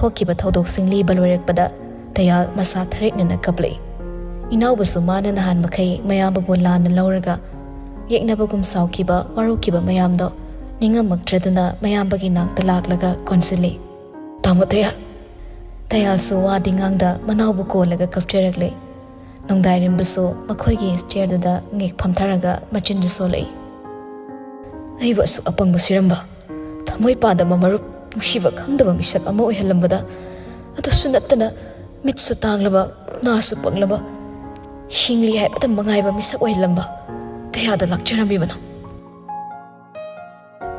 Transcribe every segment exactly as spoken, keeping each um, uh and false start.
ꯊꯣꯛꯈꯤꯕ ꯊꯧꯗꯣꯛꯁꯤꯡ ꯂꯤꯕ ꯂꯣꯏꯔꯛꯄꯗ ꯇꯌꯥꯜ ꯃꯁꯥ ꯊꯔꯦꯛꯅꯅ ꯀꯞꯂꯛꯏ꯫ ꯏꯅꯥꯎꯕꯁꯨ ꯃꯥꯅ ꯅꯍꯥꯟ ꯃꯈꯩ ꯃꯌꯥꯝꯕꯕꯨ ꯂꯥꯟꯅ ꯂꯧꯔꯒ ꯌꯦꯛꯅꯕꯒꯨꯝ ꯁꯥꯎꯈꯤꯕ, ꯋꯥꯔꯧꯈꯤꯕ ꯃꯌꯥꯝꯗꯣ ꯅꯤꯡꯉꯝꯃꯛꯇ꯭ꯔꯗꯨꯅ ꯃꯌꯥꯝꯕꯒꯤ ꯅꯥꯛꯇ ꯂꯥꯛꯂꯒ ꯀꯣꯟꯁꯤꯜꯂꯤ꯫ "ꯇꯥꯃꯣ ꯇꯌꯥꯜ!" ꯇꯌꯥꯜꯁꯨ ꯋꯥꯗꯤ ꯉꯥꯡꯗ ꯃꯅꯥꯎꯕꯨ ꯀꯣꯜꯂꯒ ꯀꯞꯆꯔꯛꯂꯦ꯫ ꯅꯣꯡꯗꯥꯏꯔꯦꯝꯕꯁꯨ ꯃꯈꯣꯏꯒꯤ ꯁ꯭ꯇꯦꯌꯔꯗꯨꯗ ꯉꯦꯛ ꯐꯝꯊꯔꯒ ꯃꯆꯤꯟꯗꯨ ꯁꯣꯜꯂꯛꯏ꯫ "ꯑꯩꯕꯨ ꯑꯁꯨꯛ ꯑꯄꯪꯕ ꯁꯤꯔꯝꯕ, ꯊꯃꯣꯏ ꯄꯥꯟꯗꯕ ꯃꯔꯨꯞ, ꯅꯨꯡꯁꯤꯕ ꯈꯪꯗꯕ ꯃꯤꯁꯛ ꯑꯃ ꯑꯣꯏꯍꯜꯂꯝꯕꯗ, ꯑꯗꯨꯁꯨ ꯅꯠꯇꯅ ꯃꯤꯠꯁꯨ ꯇꯥꯡꯂꯕ, ꯅꯥꯁꯨ ꯄꯪꯂꯕ, ꯍꯤꯡꯂꯤ ꯍꯥꯏꯕꯗ ꯃꯉꯥꯏꯕ ꯃꯤꯁꯛ ꯑꯣꯏꯍꯜꯂꯝꯕ ꯀꯌꯥꯗ ꯂꯥꯛꯆꯔꯝꯃꯤꯕꯅꯣ?"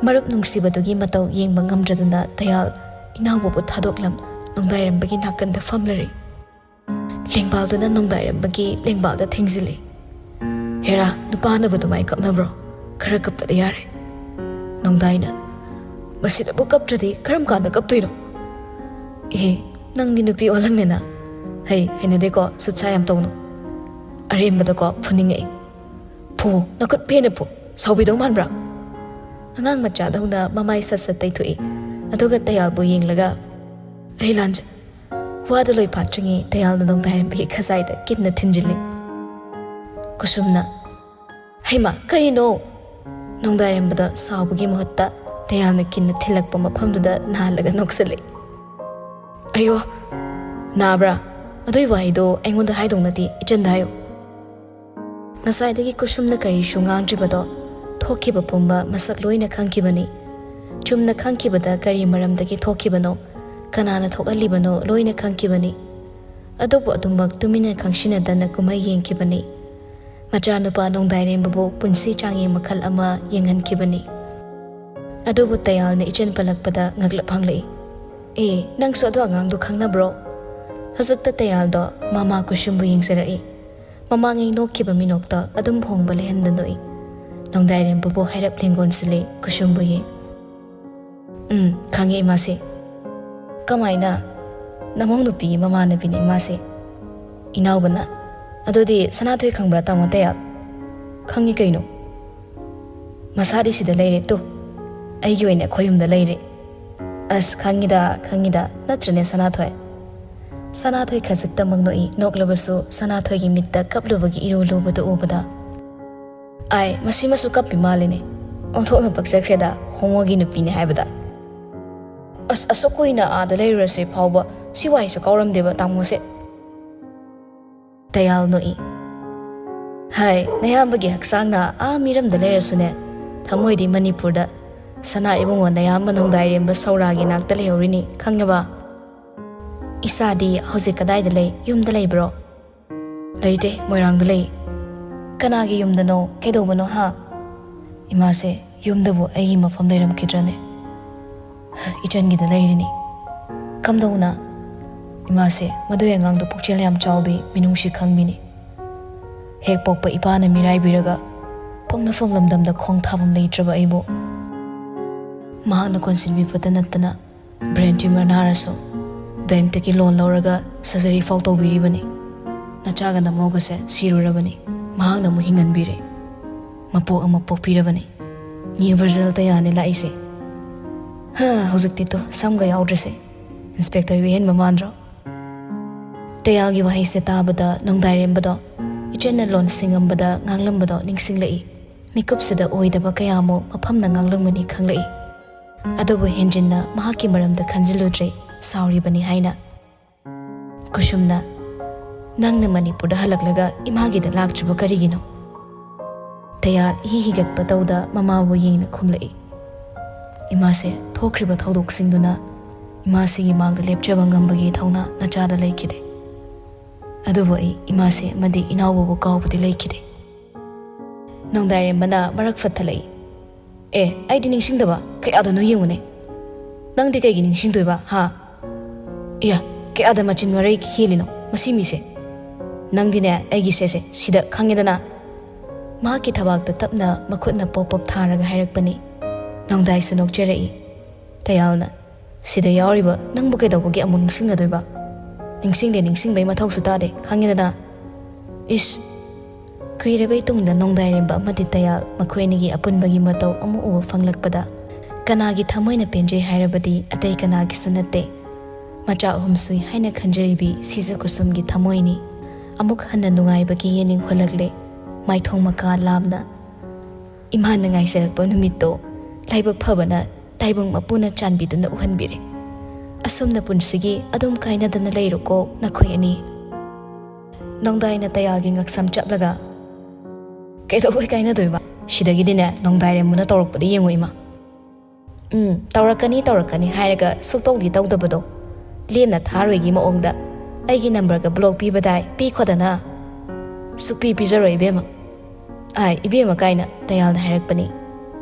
ꯃꯔꯨꯞ ꯅꯨꯡꯁꯤꯕꯗꯨꯒꯤ ꯃꯇꯧ ꯌꯦꯡꯕ ꯉꯝꯗ꯭ꯔꯗꯨꯅ ꯇꯌꯥꯜ ꯏꯅꯥꯎꯕꯕꯨ ꯊꯥꯗꯣꯛꯂꯝ ꯅꯣꯡꯗꯥꯏꯔꯦꯝꯕꯒꯤ ꯅꯥꯀꯟꯗ ꯐꯝꯂꯔꯦ꯫ ꯂꯦꯡꯕꯥꯜꯗꯨꯅ ꯅꯣꯡꯗꯥꯏꯔꯦꯝꯕꯒꯤ ꯂꯦꯡꯕꯥꯜꯗ ꯊꯦꯡꯖꯤꯜꯂꯤ꯫ "ꯍꯦꯔꯥ, ꯅꯨꯄꯥꯅꯕꯨ ꯑꯗꯨꯃꯥꯏ ꯀꯞꯅꯕ꯭ꯔꯣ? ꯈꯔ ꯀꯞꯄꯗꯤ ꯌꯥꯔꯦ꯫" ꯅꯣꯡꯗꯥꯏꯅ, "ꯃꯁꯤꯗꯕꯨ ꯀꯞꯇ꯭ꯔꯗꯤ ꯀꯔꯝ ꯀꯥꯟꯗ ꯀꯞꯇꯣꯏꯅꯣ?" "ꯑꯦ, ꯅꯪꯗꯤ ꯅꯨꯄꯤ ꯑꯣꯜꯂꯝꯃꯦꯅ꯫ ꯍꯩ, ꯍꯩꯅꯗꯦꯀꯣ, ꯁꯨꯠ ꯁꯥ ꯌꯥꯝ ꯇꯧꯅꯨ꯫ ꯑꯔꯦꯝꯕꯗꯀꯣ ꯐꯨꯅꯤꯡꯉꯛꯏ꯫ ꯐꯨ, ꯅꯈꯨꯠ ꯄꯦꯟꯅ ꯐꯨ꯫ ꯁꯥꯎꯕꯤꯗꯧ ꯃꯥꯟꯕ꯭ꯔꯥ?" ꯑꯉꯥꯡ ꯃꯆꯥꯗꯧꯅ ꯃꯃꯥꯏ ꯁꯠ ꯁꯠ ꯇꯩꯊꯣꯛꯏ꯫ ꯑꯗꯨꯒ ꯇꯌꯥꯜꯕꯨ ꯌꯦꯡꯂꯒ, "ꯑꯩ ꯂꯥꯟꯖ-," ꯋꯥꯗꯨ ꯂꯣꯏ ꯐꯥꯠꯇ꯭ꯔꯤꯉꯩ ꯇꯌꯥꯜꯅ ꯅꯣꯡꯗꯥꯏꯔꯦꯝꯕꯒꯤ ꯈꯖꯥꯏꯗ ꯀꯤꯟꯅ ꯊꯤꯟꯖꯤꯜꯂꯤ꯫ ꯀꯨꯁꯨꯝꯅ, "ꯍꯩꯃꯥ, ꯀꯔꯤꯅꯣ?" ꯅꯣꯡꯗꯥꯏꯔꯦꯝꯕꯗ ꯁꯥꯎꯕꯒꯤ ꯃꯍꯨꯠꯇ ꯇꯌꯥꯜꯅ ꯀꯤꯟꯅ ꯊꯤꯜꯂꯛꯄ ꯃꯐꯝꯗꯨꯗ ꯅꯥꯜꯂꯒ ꯅꯣꯛꯁꯜꯂꯤ꯫ "ꯑꯌꯣ, ꯅꯥꯕ꯭ꯔꯥ? ꯑꯗꯨꯏ ꯋꯥꯍꯩꯗꯣ ꯑꯩꯉꯣꯟꯗ ꯍꯥꯏꯗꯧ ꯅꯠꯇꯦ, ꯏꯆꯟꯗ ꯍꯥꯏꯌꯨ꯫" ꯉꯁꯥꯏꯗꯒꯤ ꯀꯨꯁꯨꯝꯅ ꯀꯔꯤꯁꯨ ꯉꯥꯡꯗ꯭ꯔꯤꯕꯗꯣ ꯊꯣꯛꯈꯤꯕ ꯄꯨꯝꯕ ꯃꯁꯛ ꯂꯣꯏꯅ ꯈꯪꯈꯤꯕꯅꯤ꯫ ꯆꯨꯝꯅ ꯈꯪꯈꯤꯕꯗ ꯀꯔꯤ ꯃꯔꯝꯗꯒꯤ ꯊꯣꯛꯈꯤꯕꯅꯣ, ꯀꯅꯥꯅ ꯊꯣꯛꯍꯜꯂꯤꯕꯅꯣ ꯂꯣꯏꯅ ꯈꯪꯈꯤꯕꯅꯤ꯫ ꯑꯗꯨꯕꯨ ꯑꯗꯨꯃꯛ ꯇꯨꯃꯤꯟꯅ ꯈꯪꯁꯤꯟꯅꯗꯅ ꯀꯨꯝꯍꯩ ꯌꯦꯡꯈꯤꯕꯅꯤ꯫ ꯃꯆꯥꯅꯨꯄꯥ ꯅꯣꯡꯗꯥꯏꯔꯦꯝꯕꯕꯨ ꯄꯨꯟꯁꯤ ꯆꯥꯡꯌꯦꯡ ꯃꯈꯜ ꯑꯃ ꯌꯦꯡꯍꯟꯈꯤꯕꯅꯤ꯫ ꯑꯗꯨꯕꯨ ꯇꯌꯥꯜꯅ ꯏꯆꯟ ꯄꯜꯂꯛꯄꯗ ꯉꯛꯂꯞ ꯍꯪꯂꯛꯏ꯫ "ꯑꯦ, ꯅꯪꯁꯨ ꯑꯗꯨ ꯑꯉꯥꯡꯗꯨ ꯈꯪꯅꯕ꯭ꯔꯣ?" ꯍꯧꯖꯤꯛꯇ ꯇꯌꯥꯜꯗꯣ ꯃꯃꯥ ꯀꯨꯁꯨꯝꯕꯨ ꯌꯦꯡꯖꯔꯛꯏ꯫ ꯃꯃꯥꯡꯉꯩ ꯅꯣꯛꯈꯤꯕ ꯃꯤꯅꯣꯛꯇ ꯑꯗꯨꯝ ꯍꯣꯡꯕ ꯂꯩꯍꯟꯗ ꯅꯣꯛꯏ꯫ ꯅꯣꯡꯗꯥꯏꯔꯦꯝꯕꯕꯨ ꯍꯥꯏꯔꯞ ꯂꯦꯡꯒꯣꯟꯁꯤꯜꯂꯤ ꯀꯨꯁꯨꯝꯕꯨ ꯌꯦꯡ꯫ "ꯎꯝ, ꯈꯪꯉꯦ ꯏꯃꯥꯁꯦ꯫" "ꯀꯃꯥꯏꯅ?" "ꯅꯃꯧ ꯅꯨꯄꯤꯒꯤ ꯃꯃꯥꯟꯅꯕꯤꯅꯤ ꯏꯃꯥꯁꯦ꯫" ꯏꯅꯥꯎꯕꯅ, "ꯑꯗꯨꯗꯤ ꯁꯅꯥꯊꯣꯏ ꯈꯪꯕ꯭ꯔꯥ, ꯇꯥꯃꯣ ꯇꯌꯥꯜ?" "ꯈꯪꯉꯤ ꯀꯩꯅꯣ꯫ ꯃꯁꯥꯗꯤ ꯁꯤꯗ ꯂꯩꯔꯦ ꯇꯨ꯫ ꯑꯩꯒꯤ ꯑꯣꯏꯅ ꯑꯩꯈꯣꯏ ꯌꯨꯝꯗ ꯂꯩꯔꯦ꯫ ꯑꯁ, ꯈꯪꯉꯤꯗ, ꯈꯪꯉꯤꯗ, ꯅꯠꯇ꯭ꯔꯅꯦ ꯁꯅꯥꯊꯣꯏ? ꯁꯅꯥꯊꯣꯏ ꯈꯖꯤꯛꯇꯃꯛ ꯅꯣꯛꯏ꯫ ꯅꯣꯛꯂꯕꯁꯨ ꯁꯅꯥꯊꯣꯏꯒꯤ ꯃꯤꯠꯇ ꯀꯞꯂꯨꯕꯒꯤ ꯏꯔꯨ ꯂꯨꯕꯗꯨ ꯎꯕꯗ, "ꯑꯥꯏ, ꯃꯁꯤꯃꯁꯨ ꯀꯞꯄꯤ ꯃꯥꯜꯂꯤꯅꯦ꯫ ꯑꯣꯟꯊꯣꯛꯅ ꯄꯛꯆꯈ꯭ꯔꯦꯗ, ꯍꯣꯃꯣꯒꯤ ꯅꯨꯄꯤꯅꯦ ꯍꯥꯏꯕꯗ꯫ ꯑꯁ, ꯑꯁꯨꯛ ꯀꯨꯏꯅ ꯑꯥꯗ ꯂꯩꯔꯨꯔꯁꯦ ꯐꯥꯎꯕ ꯁꯤ ꯋꯥꯍꯩꯁꯨ ꯀꯥꯎꯔꯝꯗꯦꯕ ꯇꯥꯃꯣꯁꯦ꯫" ꯇꯌꯥꯜ ꯅꯣꯛꯏ꯫ "ꯍꯥꯏ, ꯅꯌꯥꯝꯕꯒꯤ ꯍꯛꯆꯥꯡꯅ ꯑꯥ ꯃꯤꯔꯝꯗ ꯂꯩꯔꯁꯨꯅꯦ, ꯊꯃꯣꯏꯗꯤ ꯃꯅꯤꯄꯨꯔꯗ꯫ ꯁꯅꯥ ꯏꯕꯨꯡꯉꯣ, ꯅꯌꯥꯝꯕ ꯅꯣꯡꯗꯥꯏꯔꯦꯝꯕ ꯁꯧꯔꯥꯒꯤ ꯅꯥꯛꯇ ꯂꯩꯍꯧꯔꯤꯅꯤ, ꯈꯪꯉꯕ?" "ꯏꯁꯥꯗꯤ ꯍꯧꯖꯤꯛ ꯀꯗꯥꯏꯗ ꯂꯩ? ꯌꯨꯝꯗ ꯂꯩꯕ꯭ꯔꯣ?" "ꯂꯩꯇꯦ, ꯃꯣꯏꯔꯥꯡꯗ ꯂꯩ꯫" "ꯀꯅꯥꯒꯤ ꯌꯨꯝꯗꯅꯣ? ꯀꯩꯗꯧꯕꯅꯣ, ꯍꯥ?" "ꯏꯃꯥꯁꯦ, ꯌꯨꯝꯗꯕꯨ ꯑꯩꯒꯤ ꯃꯐꯝ ꯂꯩꯔꯝꯈꯤꯗ꯭ꯔꯅꯦ? ꯏꯆꯟꯒꯤꯗ ꯂꯩꯔꯤꯅꯤ꯫" "ꯀꯝꯗꯧꯅ?" "ꯏꯃꯥꯁꯦ, ꯃꯗꯨꯏ ꯑꯉꯥꯡꯗꯣ ꯄꯨꯛꯆꯦꯜ ꯌꯥꯝ ꯆꯥꯎꯕꯤ, ꯃꯤꯅꯨꯡꯁꯤ ꯈꯪꯕꯤꯅꯤ꯫ ꯍꯦꯛ ꯄꯣꯛꯄ ꯏꯄꯥꯅ ꯃꯤꯔꯥꯏꯕꯤꯔꯒ ꯄꯣꯛꯅꯐꯝ ꯂꯝꯗꯝꯗ ꯈꯣꯡ ꯊꯥꯐꯝ ꯂꯩꯇ꯭ꯔꯕ ꯑꯩꯕꯨ ꯃꯍꯥꯛꯅ ꯀꯣꯟꯁꯤꯟꯕꯤꯕꯇ ꯅꯠꯇꯅ ꯕ꯭ꯔꯦꯟ ꯇ꯭ꯌꯨꯃꯔ ꯅꯥꯔꯁꯨ ꯕꯦꯡꯛꯇꯒꯤ ꯂꯣꯟ ꯂꯧꯔꯒ ꯁꯔꯖꯔꯤ ꯐꯥꯎ ꯇꯧꯕꯤꯔꯤꯕꯅꯤ꯫ ꯅꯆꯥꯒ ꯅꯃꯧꯒꯁꯦ ꯁꯤꯔꯨꯔꯕꯅꯤ, ꯃꯍꯥꯛꯅ ꯑꯃꯨꯛ ꯍꯤꯡꯍꯟꯕꯤꯔꯦ꯫ ꯃꯄꯣꯛ ꯑꯃ ꯄꯣꯛꯄꯤꯔꯕꯅꯤ꯫ ꯅ꯭ꯌꯨ ꯚꯔꯖꯜ ꯇꯌꯥꯜꯅꯦ ꯂꯥꯛꯏꯁꯦ꯫ ꯍꯥ, ꯍꯧꯖꯤꯛꯇꯤ ꯇꯣ, ꯁꯝꯒ ꯌꯥꯎꯗ꯭ꯔꯁꯦ꯫ ꯏꯟꯁꯄꯦꯛꯇꯔ ꯌꯨꯍꯦꯟꯕ ꯃꯥꯟꯗ꯭ꯔꯣ?" ꯇꯌꯥꯜꯒꯤ ꯋꯥꯍꯩꯁꯦ ꯇꯥꯕꯗ ꯅꯣꯡꯗꯥꯏꯔꯦꯝꯕꯗꯣ ꯏꯆꯦꯅ ꯂꯣꯟ ꯁꯤꯡꯉꯝꯕꯗ ꯉꯥꯡꯂꯝꯕꯗꯣ ꯅꯤꯡꯁꯤꯡꯂꯛꯏ꯫ ꯃꯤꯀꯨꯞꯁꯤꯗ ꯑꯣꯏꯗꯕ ꯀꯌꯥꯃꯨꯛ ꯃꯐꯝꯅ ꯉꯥꯡꯂꯝꯒꯅꯤ ꯈꯪꯂꯛꯏ꯫ ꯑꯗꯨꯕꯨ ꯍꯦꯟꯖꯤꯟꯅ ꯃꯍꯥꯛꯀꯤ ꯃꯔꯝꯗ ꯈꯟꯖꯤꯜꯂꯨꯗ꯭ꯔꯦ, ꯁꯥꯎꯔꯤꯕꯅꯤ ꯍꯥꯏꯅ꯫ ꯀꯨꯁꯨꯝꯅ, "ꯅꯪꯅ ꯃꯅꯤꯄꯨꯔꯗ ꯍꯜꯂꯛꯂꯒ ꯏꯃꯥꯒꯤꯗ ꯂꯥꯛꯇ꯭ꯔꯤꯕ ꯀꯔꯤꯒꯤꯅꯣ?" ꯇꯌꯥꯜ ꯏꯍꯤ ꯍꯤꯒꯠꯄ ꯇꯧꯗ ꯃꯃꯥꯕꯨ ꯌꯦꯡꯅ ꯈꯨꯝꯂꯛꯏ꯫ "ꯏꯃꯥꯁꯦ, ꯊꯣꯛꯈ꯭ꯔꯤꯕ ꯊꯧꯗꯣꯛꯁꯤꯡꯗꯨꯅ ꯏꯃꯥꯁꯤꯒꯤ ꯃꯥꯡꯗ ꯂꯦꯞꯆꯕ ꯉꯝꯕꯒꯤ ꯊꯧꯅꯥ ꯅꯆꯥꯗ ꯂꯩꯈꯤꯗꯦ꯫ ꯑꯗꯨꯕꯨ ꯑꯩ ꯏꯃꯥꯁꯦ ꯑꯃꯗꯤ ꯏꯅꯥꯎꯕꯕꯨ ꯀꯥꯎꯕꯗꯤ ꯂꯩꯈꯤꯗꯦ꯫" ꯅꯣꯡꯗꯥꯏꯔꯦꯝꯕꯅ ꯃꯔꯛ ꯐꯠꯊꯠꯂꯛꯏ꯫ "ꯑꯦ, ꯑꯩꯗꯤ ꯅꯤꯡꯁꯤꯡꯗꯕ ꯀꯌꯥꯗꯅꯣ ꯌꯦꯡꯉꯨꯅꯦ꯫ ꯅꯪꯗꯤ ꯀꯩꯒꯤ ꯅꯤꯡꯁꯤꯡꯗꯣꯏꯕ, ꯍꯥ? ꯏꯌꯥ, ꯀꯌꯥꯗ ꯃꯆꯤꯟ ꯃꯔꯩ ꯍꯦꯜꯂꯤꯅꯣ ꯃꯁꯤ ꯃꯤꯁꯦ? ꯅꯪꯗꯤꯅꯦ ꯑꯩꯒꯤ ꯁꯦꯁꯦ ꯁꯤꯗ ꯈꯪꯉꯦꯗꯅ꯫" ꯃꯍꯥꯛꯀꯤ ꯊꯕꯥꯛꯇ ꯇꯞꯅ ꯃꯈꯨꯠꯅ ꯄꯣꯞ ꯄꯣꯞ ꯊꯥꯔꯒ ꯍꯥꯏꯔꯛꯄꯅꯤ꯫ ꯅꯣꯡꯗꯥꯏꯁꯨ ꯅꯣꯛꯆꯔꯛꯏ꯫ ꯇꯌꯥꯜꯅ, "ꯁꯤꯗ ꯌꯥꯎꯔꯤꯕ ꯅꯪꯕꯨ ꯀꯩꯗꯧꯕꯒꯤ ꯑꯃꯨꯛ ꯅꯤꯡꯁꯤꯡꯅꯗꯣꯏꯕ? ꯅꯤꯡꯁꯤꯡꯗꯦ ꯅꯤꯡꯁꯤꯡꯕꯩ ꯃꯊꯧꯁꯨ ꯇꯥꯗꯦ, ꯈꯪꯉꯦꯗꯅ꯫" ꯏꯁ! ꯀꯨꯏꯔꯕꯩ ꯇꯨꯡꯗ ꯅꯣꯡꯗꯥꯏꯔꯦꯝꯕ ꯑꯃꯗꯤ ꯇꯌꯥꯜ ꯃꯈꯣꯏ ꯑꯅꯤꯒꯤ ꯑꯄꯨꯟꯕꯒꯤ ꯃꯇꯧ ꯑꯃ ꯎꯕ ꯐꯪꯂꯛꯄꯗ ꯀꯅꯥꯒꯤ ꯊꯃꯣꯏꯅ ꯄꯦꯟꯖꯩ ꯍꯥꯏꯔꯕꯗꯤ ꯑꯇꯩ ꯀꯅꯥꯒꯤꯁꯨ ꯅꯠꯇꯦ꯫ ꯃꯆꯥ ꯑꯍꯨꯝ ꯁꯨꯏ ꯍꯥꯏꯅ ꯈꯟꯖꯔꯤꯕꯤ ꯁꯤꯖ ꯀꯨꯁꯨꯝꯒꯤ ꯊꯃꯣꯏꯅꯤ꯫ ꯑꯃꯨꯛ ꯍꯟꯅ ꯅꯨꯡꯉꯥꯏꯕꯒꯤ ꯌꯦꯅꯤꯡ ꯍꯨꯜꯂꯛꯂꯦ꯫ ꯃꯥꯏꯊꯣꯡ ꯃꯀꯥ ꯂꯥꯝꯅ ꯏꯃꯥꯅ ꯉꯥꯏꯖꯔꯛꯄ ꯅꯨꯃꯤꯠꯇꯣ ꯂꯥꯏꯕꯛ ꯐꯕꯅ ꯇꯥꯏꯕꯪ ꯃꯄꯨꯅ ꯆꯥꯟꯕꯤꯗꯨꯅ ꯎꯍꯟꯕꯤꯔꯦ꯫ ꯑꯁꯨꯝꯅ ꯄꯨꯟꯁꯤꯒꯤ ꯑꯗꯨꯝ ꯀꯥꯏꯅꯗꯅ ꯂꯩꯔꯣꯀꯣ ꯅꯈꯣꯏ ꯑꯅꯤ꯫ ꯅꯣꯡꯗꯥꯏꯅ ꯇꯌꯥꯜꯒꯤ ꯉꯛꯁꯝ ꯆꯞꯂꯒ, "ꯀꯩꯗꯧꯕꯩ ꯀꯥꯏꯅꯗꯣꯏꯕ? ꯁꯤꯗꯒꯤꯗꯤꯅꯦ ꯅꯣꯡꯗꯥꯏꯔꯦꯝꯕꯅ ꯇꯧꯔꯛꯄꯗ ꯌꯦꯡꯉꯨ ꯏꯃꯥ꯫ ꯎꯝ, ꯇꯧꯔꯛꯀꯅꯤ, ꯇꯧꯔꯛꯀꯅꯤ ꯍꯥꯏꯔꯒ ꯁꯨꯛꯇꯧꯗꯤ ꯇꯧꯗꯕꯗꯣ꯫ ꯂꯦꯝꯅ ꯊꯥꯔꯣꯏꯒꯤ ꯃꯑꯣꯡꯗ ꯑꯩꯒꯤ ꯅꯝꯕꯔꯒ ꯕ꯭ꯂꯣꯛ ꯄꯤꯕꯗꯥꯏ ꯄꯤꯈꯣꯗꯅ꯫ ꯁꯨꯛꯄꯤ ꯄꯤꯖꯔꯣꯏ ꯏꯕꯦꯝꯃ꯫ ꯑꯥꯏ, ꯏꯕꯦꯝꯃ ꯀꯥꯏꯅ ꯇꯌꯥꯜꯅ ꯍꯥꯏꯔꯛꯄꯅꯤ꯫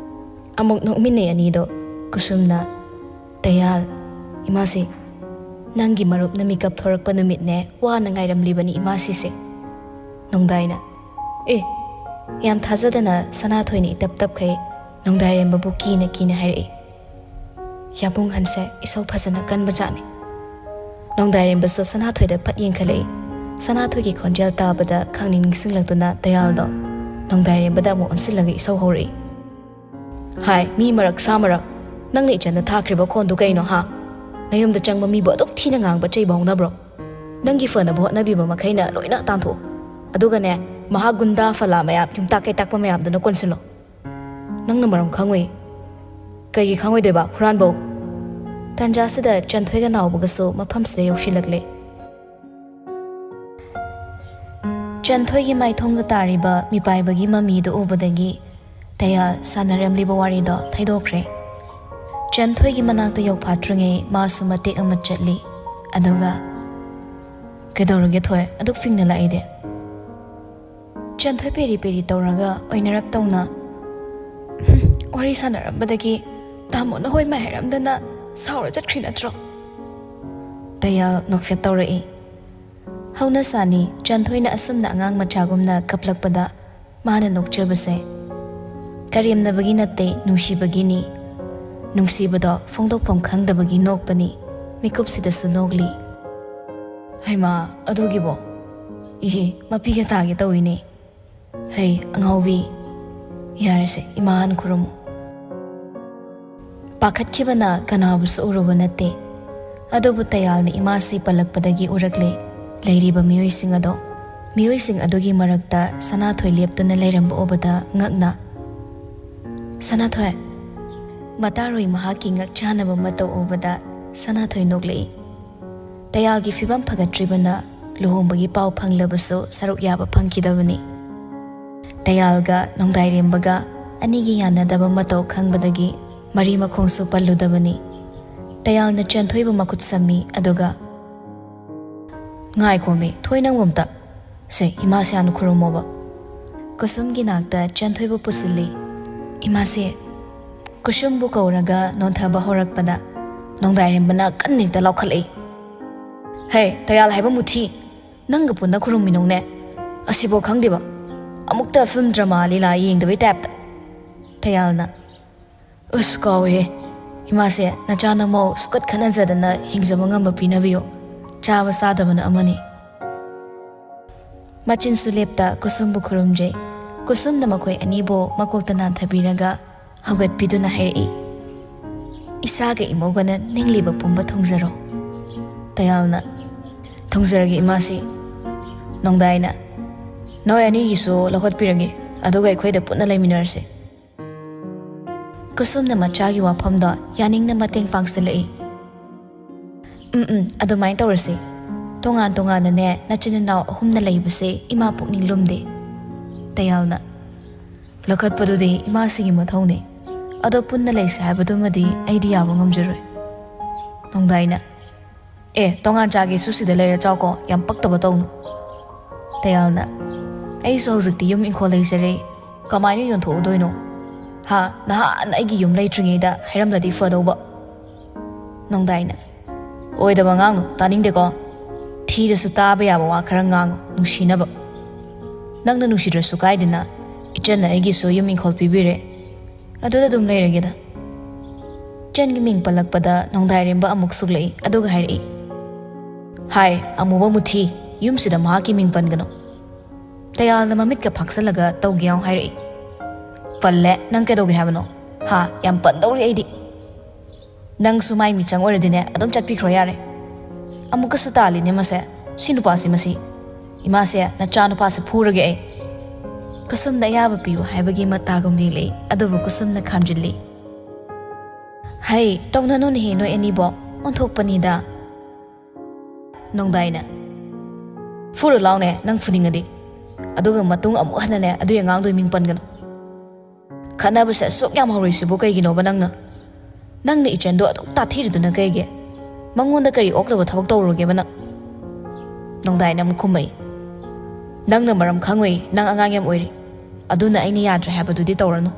ꯑꯃꯨꯛ ꯅꯣꯛꯃꯤꯟꯅꯩ ꯑꯅꯤꯗꯣ꯫ ꯀꯨꯁꯨꯝꯅ, "ꯇꯌꯥꯜ, ꯏꯃꯥꯁꯤ, ꯅꯪꯒꯤ ꯃꯔꯨꯞꯅ ꯃꯤꯀꯞ ꯊꯣꯔꯛꯄ ꯅꯨꯃꯤꯠꯅꯦ ꯋꯥꯅ ꯉꯥꯏꯔꯝꯂꯤꯕꯅꯤ ꯏꯃꯥꯁꯤꯁꯦ꯫" ꯅꯣꯡꯗꯥꯏꯅ, "ꯑꯦ, ꯌꯥꯝ ꯊꯥꯖꯗꯅ ꯁꯅꯥꯊꯣꯏꯅ ꯏꯇꯞ ꯇꯞꯈꯩ ꯅꯣꯡꯗꯥꯏꯔꯦꯝꯕꯕꯨ ꯀꯤꯅ ꯀꯤꯅ ꯍꯥꯏꯔꯛꯏ꯫ ꯌꯥꯕꯨꯡ ꯍꯟꯁꯦ ꯏꯁꯧ ꯐꯖꯅ ꯀꯟꯕꯖꯥꯠꯅꯤ꯫" ꯅꯣꯡꯗꯥꯏꯔꯦꯝꯕꯁꯨ ꯁꯅꯥꯊꯣꯏꯗ ꯐꯠ ꯌꯦꯡꯈꯠꯂꯛꯏ꯫ ꯁꯅꯥꯊꯣꯏꯒꯤ ꯈꯣꯟꯖꯦꯜ ꯇꯥꯕꯗ ꯈꯪꯅꯤꯡ ꯅꯤꯡꯁꯤꯡꯂꯛꯇꯨꯅ ꯇꯌꯥꯜꯗꯣ ꯅꯣꯡꯗꯥꯏꯔꯦꯝꯕꯗ ꯑꯃꯨꯛ ꯑꯣꯟꯁꯤꯜꯂꯒ ꯏꯁꯧ ꯍꯧꯔꯛꯏ꯫ "ꯍꯥꯏ, ꯃꯤ ꯃꯔꯛ ꯁꯥ ꯃꯔꯛ, ꯅꯪꯅ ꯏꯆꯟꯗ ꯊꯥꯈ꯭ꯔꯤꯕ ꯈꯣꯟꯗꯨ ꯀꯩꯅꯣ, ꯍꯥ? ꯅꯌꯨꯝꯗ ꯆꯪꯕ ꯃꯤꯕꯨ ꯑꯗꯨꯛ ꯊꯤꯅ ꯉꯥꯡꯕ ꯆꯩꯕ ꯍꯧꯅꯕ꯭ꯔꯣ? ꯅꯪꯒꯤ ꯐꯅꯕ ꯍꯣꯠꯅꯕꯤꯕ ꯃꯈꯩꯅ ꯂꯣꯏꯅ ꯇꯥꯟꯊꯣꯛꯎ꯫ ꯑꯗꯨꯒꯅꯦ, ꯃꯍꯥ ꯒꯨꯟꯗꯥ ꯐꯂꯥ ꯃꯌꯥꯝ, ꯌꯨꯝꯇꯥꯛ ꯀꯩꯇꯥꯛꯄ ꯃꯌꯥꯝꯗꯨꯅ ꯀꯣꯟꯁꯤꯜꯂꯣ꯫ ꯅꯪꯅ ꯃꯔꯝ ꯈꯪꯉꯨꯏ꯫ ꯀꯩꯒꯤ ꯈꯪꯉꯣꯏꯗꯣꯏꯕ, ꯍꯨꯔꯥꯟꯕꯧ?" ꯇꯥꯟꯖꯥꯁꯤꯗ ꯆꯟꯊꯣꯏꯒ ꯅꯥꯎꯕꯒꯁꯨ ꯃꯐꯝꯁꯤꯗ ꯌꯧꯁꯤꯜꯂꯛꯂꯦ꯫ ꯆꯟꯊꯣꯏꯒꯤ ꯃꯥꯏꯊꯣꯡꯗ ꯇꯥꯔꯤꯕ ꯃꯤꯄꯥꯏꯕꯒꯤ ꯃꯃꯤꯗꯨ ꯎꯕꯗꯒꯤ ꯇꯌꯥꯜ ꯁꯥꯟꯅꯔꯝꯂꯤꯕ ꯋꯥꯔꯤꯗꯣ ꯊꯩꯗꯣꯛꯈ꯭ꯔꯦ꯫ ꯆꯟꯊꯣꯏꯒꯤ ꯃꯅꯥꯛꯇ ꯌꯧꯐꯥꯠꯇ꯭ꯔꯤꯉꯩ ꯃꯥꯁꯨ ꯃꯇꯦꯛ ꯑꯃ ꯆꯠꯂꯤ꯫ ꯑꯗꯨꯒ, "ꯀꯩꯗꯧꯔꯒꯦ ꯊꯣꯏ, ꯑꯗꯨꯛ ꯐꯤꯡꯅ ꯂꯥꯛꯏꯗꯤ?" ꯆꯟꯊꯣꯏ ꯄꯦꯔꯤ ꯄꯦꯔꯤ ꯇꯧꯔꯒ ꯑꯣꯏꯅꯔꯞ ꯇꯧꯅ, "ꯍꯨꯝ, ꯋꯥꯔꯤ ꯁꯥꯟꯅꯔꯝꯕꯗꯒꯤ ꯇꯥꯃꯣꯅ ꯍꯣꯏ ꯃꯥꯏ ꯍꯥꯏꯔꯝꯗꯅ ꯁꯥꯎꯔ ꯆꯠꯈ꯭ꯔꯤ ꯅꯠꯇ꯭ꯔꯣ?" ꯇꯌꯥꯜ ꯅꯣꯛꯐꯦꯠ ꯇꯧꯔꯛꯏ꯫ ꯍꯧꯅꯁꯥꯅꯤ, ꯆꯟꯊꯣꯏꯅ ꯑꯁꯨꯝꯅ ꯑꯉꯥꯡ ꯃꯆꯥꯒꯨꯝꯅ ꯀꯞꯂꯛꯄꯗ ꯃꯥꯅ ꯅꯣꯛꯆꯕꯁꯦ ꯀꯔꯦꯝꯅꯕꯒꯤ ꯅꯠꯇꯦ, ꯅꯨꯡꯁꯤꯕꯒꯤꯅꯤ꯫ ꯅꯨꯡꯁꯤꯕꯗꯣ ꯐꯣꯡꯗꯣꯛꯐꯝ ꯈꯪꯗꯕꯒꯤ ꯅꯣꯛꯄꯅꯤ꯫ ꯃꯤꯀꯨꯞꯁꯤꯗꯁꯨ ꯅꯣꯛꯂꯤ꯫ "ꯍꯩꯃꯥ, ꯑꯗꯨꯒꯤꯕꯣ? ꯏꯍꯦ, ꯃꯄꯤꯒ ꯇꯥꯒꯦ ꯇꯧꯏꯅꯦ꯫ ꯍꯩ, ꯑꯉꯥꯎꯕꯤ, ꯌꯥꯔꯦꯁꯦ, ꯏꯃꯥ ꯍꯥꯟꯅ ꯈꯨꯔꯨꯝꯃꯨ꯫" ꯄꯥꯈꯠꯈꯤꯕꯅ ꯀꯅꯥꯕꯨꯁꯨ ꯎꯔꯨꯕ ꯅꯠꯇꯦ꯫ ꯑꯗꯨꯕꯨ ꯇꯌꯥꯜꯅ ꯏꯃꯥꯁꯤ ꯄꯜꯂꯛꯄꯗꯒꯤ ꯎꯔꯛꯂꯦ ꯂꯩꯔꯤꯕ ꯃꯤꯑꯣꯏꯁꯤꯡ ꯑꯗꯣ꯫ ꯃꯤꯑꯣꯏꯁꯤꯡ ꯑꯗꯨꯒꯤ ꯃꯔꯛꯇ ꯁꯅꯥꯊꯣꯏ ꯂꯦꯞꯇꯨꯅ ꯂꯩꯔꯝꯕ ꯎꯕꯗ ꯉꯛꯅ, "ꯁꯅꯥꯊꯣꯏ!" ꯃꯇꯥꯔꯣꯏ ꯃꯍꯥꯛꯀꯤ ꯉꯛ ꯆꯥꯅꯕ ꯃꯇꯧ ꯎꯕꯗ ꯁꯅꯥꯊꯣꯏ ꯅꯣꯛꯂꯛꯏ꯫ ꯇꯌꯥꯜꯒꯤ ꯐꯤꯕꯝ ꯐꯒꯠꯇ꯭ꯔꯤꯕꯅ ꯂꯨꯍꯣꯡꯕꯒꯤ ꯄꯥꯎ ꯐꯪꯂꯕꯁꯨ ꯁꯔꯨꯛ ꯌꯥꯕ ꯐꯪꯈꯤꯗꯕꯅꯤ꯫ ꯇꯌꯥꯜꯒ ꯅꯣꯡꯗꯥꯏꯔꯦꯝꯕꯒ ꯑꯅꯤꯒꯤ ꯌꯥꯅꯗꯕ ꯃꯇꯧ ꯈꯪꯕꯗꯒꯤ ꯃꯔꯤ ꯃꯈꯣꯡꯁꯨ ꯄꯜꯂꯨꯗꯕꯅꯤ꯫ ꯇꯌꯥꯜꯅ ꯆꯦꯟꯊꯣꯏꯕꯨ ꯃꯈꯨꯠ ꯁꯝꯃꯤ, ꯑꯗꯨꯒ, "ꯉꯥꯏꯈꯣꯃꯤ, ꯊꯣꯏ, ꯅꯪꯕꯨ ꯑꯝꯇ꯫ ꯁꯦ, ꯏꯃꯥꯁꯦ ꯍꯥꯟꯅ ꯈꯨꯔꯨꯝꯃꯣꯕ꯫" ꯀꯨꯁꯨꯝꯒꯤ ꯅꯥꯛꯇ ꯆꯦꯟꯊꯣꯏꯕꯨ ꯄꯨꯁꯤꯜꯂꯤ꯫ "ꯏꯃꯥꯁꯦ꯫" ꯀꯨꯁꯨꯝꯕꯨ ꯀꯧꯔꯒ ꯅꯣꯟꯊꯕ ꯍꯧꯔꯛꯄꯗ ꯅꯣꯡꯗꯥꯏꯔꯦꯝꯕꯅ ꯀꯟꯅ ꯍꯦꯛꯇ ꯂꯥꯎꯈꯠꯂꯛꯏ꯫ "ꯍꯦ, ꯇꯌꯥꯜ ꯍꯥꯏꯕ ꯃꯨꯊꯤ, ꯅꯪꯒ ꯄꯨꯟꯅ ꯈꯨꯔꯨꯝꯃꯤꯅꯣꯅꯦ? ꯑꯁꯤꯐꯥꯎ ꯈꯪꯗꯦꯕ? ꯑꯃꯨꯛꯇ ꯐꯤꯂꯝ ꯗ꯭ꯔꯃꯥ ꯂꯤꯂꯥ ꯌꯦꯡꯗꯕꯩ ꯇꯥꯏꯞꯇ꯫" ꯇꯌꯥꯜꯅ, "ꯑꯁ, ꯀꯥꯎꯋꯦꯍꯦ꯫ ꯏꯃꯥꯁꯦ, ꯅꯆꯥ ꯅꯃꯧ ꯁꯨꯀꯠ ꯈꯠꯅꯖꯗꯅ ꯍꯤꯡꯖꯕ ꯉꯝꯕ ꯄꯤꯅꯕꯤꯌꯨ꯫ ꯆꯥꯕ ꯆꯥꯗꯕꯅ ꯑꯃꯅꯤ꯫" ꯃꯆꯤꯟꯁꯨ ꯂꯦꯞꯇ ꯀꯨꯁꯨꯝꯕꯨ ꯈꯨꯔꯨꯝꯖꯩ꯫ ꯀꯨꯁꯨꯝꯅ ꯃꯈꯣꯏ ꯑꯅꯤꯕꯨ ꯃꯀꯣꯛꯇ ꯅꯥꯟꯊꯕꯤꯔꯒ ꯍꯧꯒꯠꯄꯤꯗꯨꯅ ꯍꯥꯏꯔꯛꯏ, "ꯏꯁꯥꯒ ꯏꯃꯧꯒꯅ ꯅꯤꯡꯂꯤꯕ ꯄꯨꯝꯕ ꯊꯨꯡꯖꯔꯣ꯫" ꯇꯌꯥꯜꯅ, "ꯊꯨꯡꯖꯔꯒꯦ ꯏꯃꯥꯁꯤ꯫" ꯅꯣꯡꯗꯥꯏꯅ, "ꯅꯣꯏ ꯑꯅꯤꯒꯤꯁꯨ ꯂꯧꯈꯠꯄꯤꯔꯒꯦ, ꯑꯗꯨꯒ ꯑꯩꯈꯣꯏꯗ ꯄꯨꯟꯅ ꯂꯩꯃꯤꯟꯅꯔꯁꯤ꯫" ꯀꯨꯁꯨꯝꯅ ꯃꯆꯥꯒꯤ ꯋꯥꯐꯝꯗꯣ ꯌꯥꯅꯤꯡꯅ ꯃꯇꯦꯡ ꯄꯥꯡꯁꯤꯜꯂꯛꯏ꯫ "ꯎꯝ, ꯎꯝ, ꯑꯗꯨꯃꯥꯏꯅ ꯇꯧꯔꯁꯤ꯫ ꯇꯣꯉꯥꯟ ꯇꯣꯉꯥꯟꯅꯅꯦ, ꯅꯆꯤꯟ ꯅꯅꯥꯎ ꯑꯍꯨꯝꯅ ꯂꯩꯕꯁꯦ ꯏꯃꯥ ꯄꯨꯛꯅꯤꯡ ꯂꯨꯝꯗꯦ꯫" ꯇꯌꯥꯜꯅ, "ꯂꯧꯈꯠꯄꯗꯨꯗꯤ ꯏꯃꯥꯁꯤꯒꯤ ꯃꯊꯧꯅꯤ꯫ ꯑꯗꯣ ꯄꯨꯟꯅ ꯂꯩꯁꯦ ꯍꯥꯏꯕꯗꯨꯃꯗꯤ ꯑꯩꯗꯤ ꯌꯥꯕ ꯉꯝꯖꯔꯣꯏ꯫" ꯅꯣꯡꯗꯥꯏꯅ, "ꯑꯦ, ꯇꯣꯉꯥꯟ ꯆꯥꯒꯦꯁꯨ ꯁꯤꯗ ꯂꯩꯔ ꯆꯥꯎꯀꯣ, ꯌꯥꯝ ꯄꯛꯇꯕ ꯇꯧꯅꯨ꯫" ꯇꯌꯥꯜꯅ, "ꯑꯩꯁꯨ ꯍꯧꯖꯤꯛꯇꯤ ꯌꯨꯝ ꯏꯪꯈꯣꯜ ꯂꯩꯖꯔꯦ, ꯀꯃꯥꯏꯅ ꯌꯣꯟꯊꯣꯛꯎꯗꯣꯏꯅꯣ? ꯍꯥ, ꯅꯍꯥꯟ ꯑꯩꯒꯤ ꯌꯨꯝ ꯂꯩꯇ꯭ꯔꯤꯉꯩꯗ ꯍꯥꯏꯔꯝꯂꯗꯤ ꯐꯗꯧꯕ꯫" ꯅꯣꯡꯗꯥꯏꯅ, "ꯑꯣꯏꯗꯕ ꯉꯥꯡꯅꯨ, ꯇꯥꯅꯤꯡꯗꯦꯀꯣ꯫ ꯊꯤꯔꯁꯨ ꯇꯥꯕ ꯌꯥꯕ ꯋꯥ ꯈꯔ ꯉꯥꯡꯉꯨ, ꯅꯨꯡꯁꯤꯅꯕ꯫ ꯅꯪꯅ ꯅꯨꯡꯁꯤꯗ꯭ꯔꯁꯨ ꯀꯥꯏꯗꯦꯅ, ꯏꯆꯟꯅ ꯑꯩꯒꯤꯁꯨ ꯌꯨꯝ ꯏꯪꯈꯣꯜ ꯄꯤꯕꯤꯔꯦ꯫ ꯑꯗꯨꯗ ꯑꯗꯨꯝ ꯂꯩꯔꯒꯦꯗ꯫" ꯏꯆꯟꯒꯤ ꯃꯤꯡ ꯄꯜꯂꯛꯄꯗ ꯅꯣꯡꯗꯥꯏꯔꯦꯝꯕ ꯑꯃꯨꯛ ꯁꯨꯛꯂꯛꯏ, ꯑꯗꯨꯒ ꯍꯥꯏꯔꯛꯏ, "ꯍꯥꯏ, ꯑꯃꯨꯕ ꯃꯨꯊꯤ, ꯌꯨꯝꯁꯤꯗ ꯃꯍꯥꯛꯀꯤ ꯃꯤꯡ ꯄꯟꯒꯅꯨ꯫" ꯇꯌꯥꯜꯅ ꯃꯃꯤꯠꯀ ꯐꯥꯛꯆꯜꯂꯒ ꯇꯧꯒꯦ ꯌꯥꯎ ꯍꯥꯏꯔꯛꯏ꯫ "ꯄꯜꯂꯦ, ꯅꯪ ꯀꯩꯗꯧꯒꯦ ꯍꯥꯏꯕꯅꯣ? ꯍꯥ, ꯌꯥꯝ ꯄꯟꯗꯧꯔꯤ ꯑꯩꯗꯤ꯫" ꯅꯪꯁꯨ ꯃꯥꯏ ꯃꯤꯆꯪ ꯑꯣꯏꯔꯗꯤꯅꯦ, ꯑꯗꯨꯝ ꯆꯠꯄꯤꯈ꯭ꯔꯣ ꯌꯥꯔꯦ꯫ ꯑꯃꯨꯛꯀꯁꯨ ꯇꯥꯜꯂꯤꯅꯦ ꯃꯁꯦ꯫ ꯁꯤ ꯅꯨꯄꯥꯁꯤ ꯃꯁꯤ꯫ ꯏꯃꯥꯁꯦ, ꯅꯆꯥ ꯅꯨꯄꯥꯁꯦ ꯐꯨꯔꯒꯦ ꯑꯩ꯫ ꯀꯨꯁꯨꯝꯗ ꯑꯌꯥꯕ ꯄꯤꯌꯨ ꯍꯥꯏꯕꯒꯤ ꯃꯇꯥꯒꯨꯝ ꯌꯦꯡꯂꯛꯏ, ꯑꯗꯨꯕꯨ ꯀꯨꯁꯨꯝꯅ ꯈꯥꯝꯖꯤꯜꯂꯤ꯫ "ꯍꯩ, ꯇꯧꯅꯅꯨꯅꯦꯍꯦ ꯅꯣꯏ ꯑꯅꯤꯕꯣ, ꯑꯣꯟꯊꯣꯛꯄꯅꯤꯗ꯫" ꯅꯣꯡꯗꯥꯏꯅ, "ꯐꯨꯔꯨ ꯂꯥꯎꯅꯦ ꯅꯪ ꯐꯨꯅꯤꯡꯉꯗꯤ꯫ ꯑꯗꯨꯒ ꯃꯇꯨꯡ ꯑꯃꯨꯛ ꯍꯟꯅꯅꯦ ꯑꯗꯨꯒꯤ ꯑꯉꯥꯡꯗꯣ ꯃꯤꯡ ꯄꯟꯒꯅꯨ꯫ ꯈꯠꯅꯕꯁꯦ ꯑꯁꯨꯛ ꯌꯥꯝ ꯍꯧꯔꯤꯁꯤꯕꯨ ꯀꯩꯒꯤꯅꯣꯕ ꯅꯪꯅ? ꯅꯪꯅ ꯏꯆꯟꯗꯣ ꯑꯗꯨꯛ ꯇꯥꯊꯤꯔꯤꯗꯨꯅ ꯀꯩꯒꯤ? ꯃꯉꯣꯟꯗ ꯀꯔꯤ ꯑꯣꯛꯇꯕ ꯊꯕꯛ ꯇꯧꯔꯨꯔꯒꯦꯕ ꯅꯪ?" ꯅꯣꯡꯗꯥꯏꯅ ꯑꯃꯨꯛ ꯈꯨꯝꯃꯛꯏ, "ꯅꯪꯅ ꯃꯔꯝ ꯈꯪꯉꯨꯏ, ꯅꯪ ꯑꯉꯥꯡ ꯌꯥꯝ ꯑꯣꯏꯔꯤ꯫ ꯑꯗꯨꯅ ꯑꯩꯅ ꯌꯥꯗ꯭ꯔꯦ ꯍꯥꯏꯕꯗꯨꯗꯤ ꯇꯧꯔꯅꯨ꯫"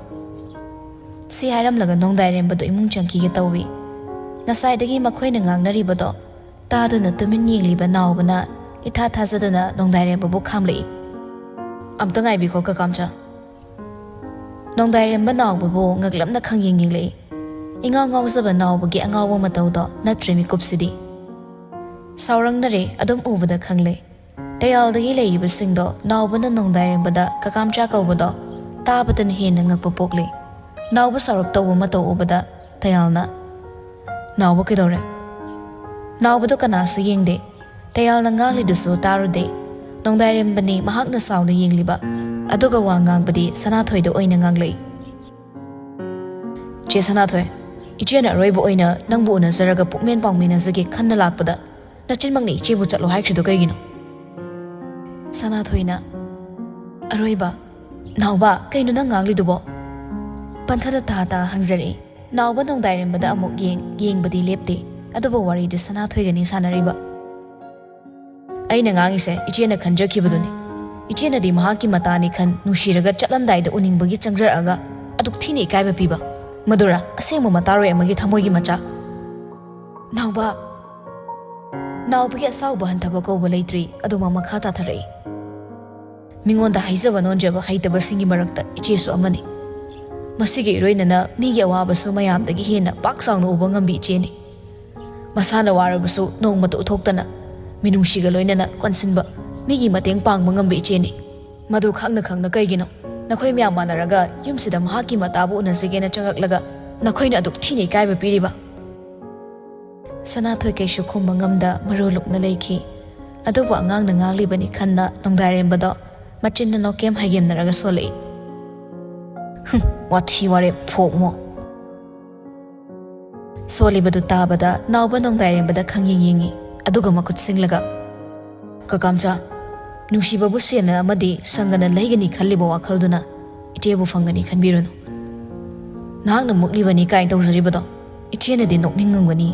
ꯁꯤ ꯍꯥꯏꯔꯝꯂꯒ ꯅꯣꯡꯗꯥꯏꯔꯦꯝꯕꯗꯣ ꯏꯃꯨꯡ ꯆꯪꯈꯤꯒꯦ ꯇꯧꯏ꯫ ꯉꯁꯥꯏꯗꯒꯤ ꯃꯈꯣꯏꯅ ꯉꯥꯡꯅꯔꯤꯕꯗꯣ ꯇꯥꯗꯨꯅ ꯇꯨꯃꯤꯟ ꯌꯦꯡꯂꯤꯕ ꯅꯥꯎꯕꯅ ꯏꯊꯥ ꯊꯥꯖꯗꯅ ꯅꯣꯡꯗꯥꯏꯔꯦꯝꯕꯕꯨ ꯈꯥꯝꯂꯛꯏ꯫ "ꯑꯝꯇ ꯉꯥꯏꯕꯤꯈꯣ ꯀꯀꯥꯝꯆꯥ꯫" ꯅꯣꯡꯗꯥꯏꯔꯦꯝꯕ ꯅꯥꯎꯕꯕꯨ ꯉꯛꯂꯞꯅ ꯈꯪꯌꯦꯡ ꯌꯦꯡꯂꯛꯏ꯫ ꯏꯉꯥꯎ ꯉꯥꯎꯖꯕ ꯅꯥꯎꯕꯒꯤ ꯑꯉꯥꯎꯕ ꯃꯇꯧꯗꯣ ꯅꯠꯇ꯭ꯔꯦ ꯃꯤꯀꯨꯞꯁꯤꯗꯤ꯫ ꯁꯥꯎꯔꯪꯅꯔꯦ ꯑꯗꯨꯝ ꯎꯕꯗ ꯈꯪꯂꯦ꯫ ꯇꯌꯥꯜꯗꯒꯤ ꯂꯩꯔꯤꯕꯁꯤꯡꯗꯣ ꯅꯥꯎꯕꯅ ꯅꯣꯡꯗꯥꯏꯔꯦꯝꯕꯗ ꯀꯀꯥꯝꯆꯥ ꯀꯧꯕꯗꯣ ꯇꯥꯕꯗꯅ ꯍꯦꯟꯅ ꯉꯛꯄ ꯄꯣꯛꯂꯦ꯫ ꯅꯥꯎꯕ ꯁꯥꯎꯔꯞ ꯇꯧꯕ ꯃꯇꯧ ꯎꯕꯗ ꯇꯌꯥꯜꯅ, "ꯅꯥꯎꯕ ꯀꯩꯗꯧꯔꯦ?" ꯅꯥꯎꯕꯗꯣ ꯀꯅꯥꯁꯨ ꯌꯦꯡꯗꯦ꯫ ꯇꯌꯥꯜꯅ ꯉꯥꯡꯂꯤꯗꯨꯁꯨ ꯇꯥꯔꯨꯗꯦ꯫ ꯅꯣꯡꯗꯥꯏꯔꯦꯝꯕꯅꯤ ꯃꯍꯥꯛꯅ ꯁꯥꯎꯅ ꯌꯦꯡꯂꯤꯕ꯫ ꯑꯗꯨꯒ ꯋꯥ ꯉꯥꯡꯕꯗꯤ ꯁꯅꯥꯊꯣꯏꯗ ꯑꯣꯏꯅ ꯉꯥꯡꯂꯛꯏ꯫ "ꯆꯦ ꯁꯅꯥꯊꯣꯏ, ꯏꯆꯦꯅ ꯑꯔꯣꯏꯕ ꯑꯣꯏꯅ ꯅꯪꯕꯨ ꯎꯅꯖꯔꯒ ꯄꯨꯛꯃꯦꯟ ꯄꯥꯎꯃꯤꯟꯅꯖꯒꯦ ꯈꯟꯅ ꯂꯥꯛꯄꯗ ꯅꯆꯤꯟꯃꯛꯅ ꯏꯆꯦꯕꯨ ꯆꯠꯂꯣ ꯍꯥꯏꯈ꯭ꯔꯤꯗꯣ ꯀꯩꯒꯤꯅꯣ?" ꯁꯅꯥꯊꯣꯏꯅ, "ꯑꯔꯣꯏꯕ, ꯅꯥꯎꯕ, ꯀꯩꯅꯣ ꯅꯪ ꯉꯥꯡꯂꯤꯗꯨꯕꯣ?" ꯄꯟꯊꯗ ꯇꯥ ꯇꯥ ꯍꯪꯖꯔꯛꯏ꯫ ꯅꯥꯎꯕ ꯅꯣꯡꯗꯥꯏꯔꯦꯝꯕꯗ ꯑꯃꯨꯛ ꯌꯦꯡ, ꯌꯦꯡꯕꯗꯤ ꯂꯦꯞꯇꯦ꯫ ꯑꯗꯨꯕꯨ ꯋꯥꯔꯤꯗꯨ ꯁꯅꯥꯊꯣꯏꯒꯅꯤ ꯁꯥꯟꯅꯔꯤꯕ꯫ "ꯑꯩꯅ ꯉꯥꯡꯉꯤꯁꯦ ꯏꯆꯦꯅ ꯈꯟꯖꯈꯤꯕꯗꯨꯅꯤ꯫ ꯏꯆꯦꯅꯗꯤ ꯃꯍꯥꯛꯀꯤ ꯃꯇꯥꯅꯤ ꯈꯟ ꯅꯨꯡꯁꯤꯔꯒ ꯆꯠꯂꯝꯗꯥꯏꯗ ꯎꯅꯤꯡꯕꯒꯤ ꯆꯪꯖꯔꯛꯑꯒ ꯑꯗꯨꯛ ꯊꯤꯅ ꯏꯀꯥꯏꯕ ꯄꯤꯕ꯫ ꯃꯗꯨꯔ ꯑꯁꯦꯡꯕ ꯃꯇꯥꯔꯣꯏ ꯑꯃꯒꯤ ꯊꯃꯣꯏꯒꯤ ꯃꯆꯥꯛ?" ꯅꯥꯎꯕ꯫ ꯅꯥꯎꯕꯒꯤ ꯑꯁꯥꯎꯕ ꯍꯟꯊꯕ ꯀꯧꯕ ꯂꯩꯇ꯭ꯔꯤ, ꯑꯗꯨꯃꯛ ꯃꯈꯥ ꯇꯥꯊꯔꯛꯏ꯫ "ꯃꯤꯉꯣꯟꯗ ꯍꯥꯏꯖꯕ ꯅꯣꯟꯖꯕ ꯍꯩꯇꯕꯁꯤꯡꯒꯤ ꯃꯔꯛꯇ ꯏꯆꯦꯁꯨ ꯑꯃꯅꯤ꯫ ꯃꯁꯤꯒ ꯏꯔꯣꯏꯅꯅ ꯃꯤꯒꯤ ꯑꯋꯥꯕꯁꯨ ꯃꯌꯥꯝꯗꯒꯤ ꯍꯦꯟꯅ ꯄꯥꯛ ꯆꯥꯎꯅ ꯎꯕ ꯉꯝꯕꯤ ꯏꯆꯦꯅꯤ꯫ ꯃꯁꯥꯅ ꯋꯥꯔꯕꯁꯨ ꯅꯣꯡꯃꯇ ꯎꯠꯊꯣꯛꯇꯅ ꯃꯤꯅꯨꯡꯁꯤꯒ ꯂꯣꯏꯅꯅ ꯀꯣꯟꯁꯤꯟꯕ, ꯃꯤꯒꯤ ꯃꯇꯦꯡ ꯄꯥꯡꯕ ꯉꯝꯕ ꯏꯆꯦꯅꯤ꯫ ꯃꯗꯨ ꯈꯪꯅ ꯈꯪꯅ ꯀꯩꯒꯤꯅꯣ ꯅꯈꯣꯏ ꯃꯌꯥꯝ ꯃꯥꯟꯅꯔꯒ ꯌꯨꯝꯁꯤꯗ ꯃꯍꯥꯛꯀꯤ ꯃꯇꯥꯕꯨ ꯎꯅꯁꯤꯒꯦꯅ ꯆꯪꯉꯛꯂꯒ ꯅꯈꯣꯏꯅ ꯑꯗꯨꯛ ꯊꯤꯅ ꯏꯀꯥꯏꯕ ꯄꯤꯔꯤꯕ?" ꯁꯅꯥꯊꯣꯏ ꯀꯩꯁꯨ ꯈꯨꯝꯕ ꯉꯝꯗ ꯃꯔꯨ ꯂꯨꯛꯅ ꯂꯩꯈꯤ꯫ ꯑꯗꯨꯕꯨ ꯑꯉꯥꯡꯅ ꯉꯥꯡꯂꯤꯕꯅꯤ ꯈꯟꯅ ꯅꯣꯡꯗꯥꯏꯔꯦꯝꯕꯗꯣ ꯃꯆꯤꯟ ꯃꯅꯥꯎ ꯀꯩꯝ ꯍꯥꯏꯒꯦꯝꯅꯔꯒ ꯁꯣꯜꯂꯛꯏ꯫ "ꯍꯨꯝ, ꯋꯥꯊꯤ ꯋꯥꯔꯦꯝ ꯊꯣꯛꯃꯣ!" ꯁꯣꯜꯂꯤꯕꯗꯨ ꯇꯥꯕꯗ ꯅꯥꯎꯕ ꯅꯣꯡꯗꯥꯏꯔꯦꯝꯕꯗ ꯈꯪꯌꯦꯡ ꯌꯦꯡꯉꯤ, ꯑꯗꯨꯒ ꯃꯈꯨꯠ ꯁꯤꯡꯂꯒ, "ꯀꯀꯥꯝꯆꯥ, ꯅꯨꯡꯁꯤꯕꯕꯨ ꯁꯦꯜꯅ ꯑꯃꯗꯤ ꯁꯪꯒꯅ ꯂꯩꯒꯅꯤ ꯈꯜꯂꯤꯕ ꯋꯥꯈꯜꯗꯨꯅ ꯏꯆꯦꯕꯨ ꯐꯪꯒꯅꯤ ꯈꯟꯕꯤꯔꯨꯅꯨ꯫ ꯅꯍꯥꯛꯅ ꯃꯨꯛꯂꯤꯕꯅꯤ ꯀꯥꯏꯅ ꯇꯧꯖꯔꯤꯕꯗꯣ ꯏꯆꯦꯅꯗꯤ ꯅꯣꯛꯅꯤꯡꯉꯝꯒꯅꯤ꯫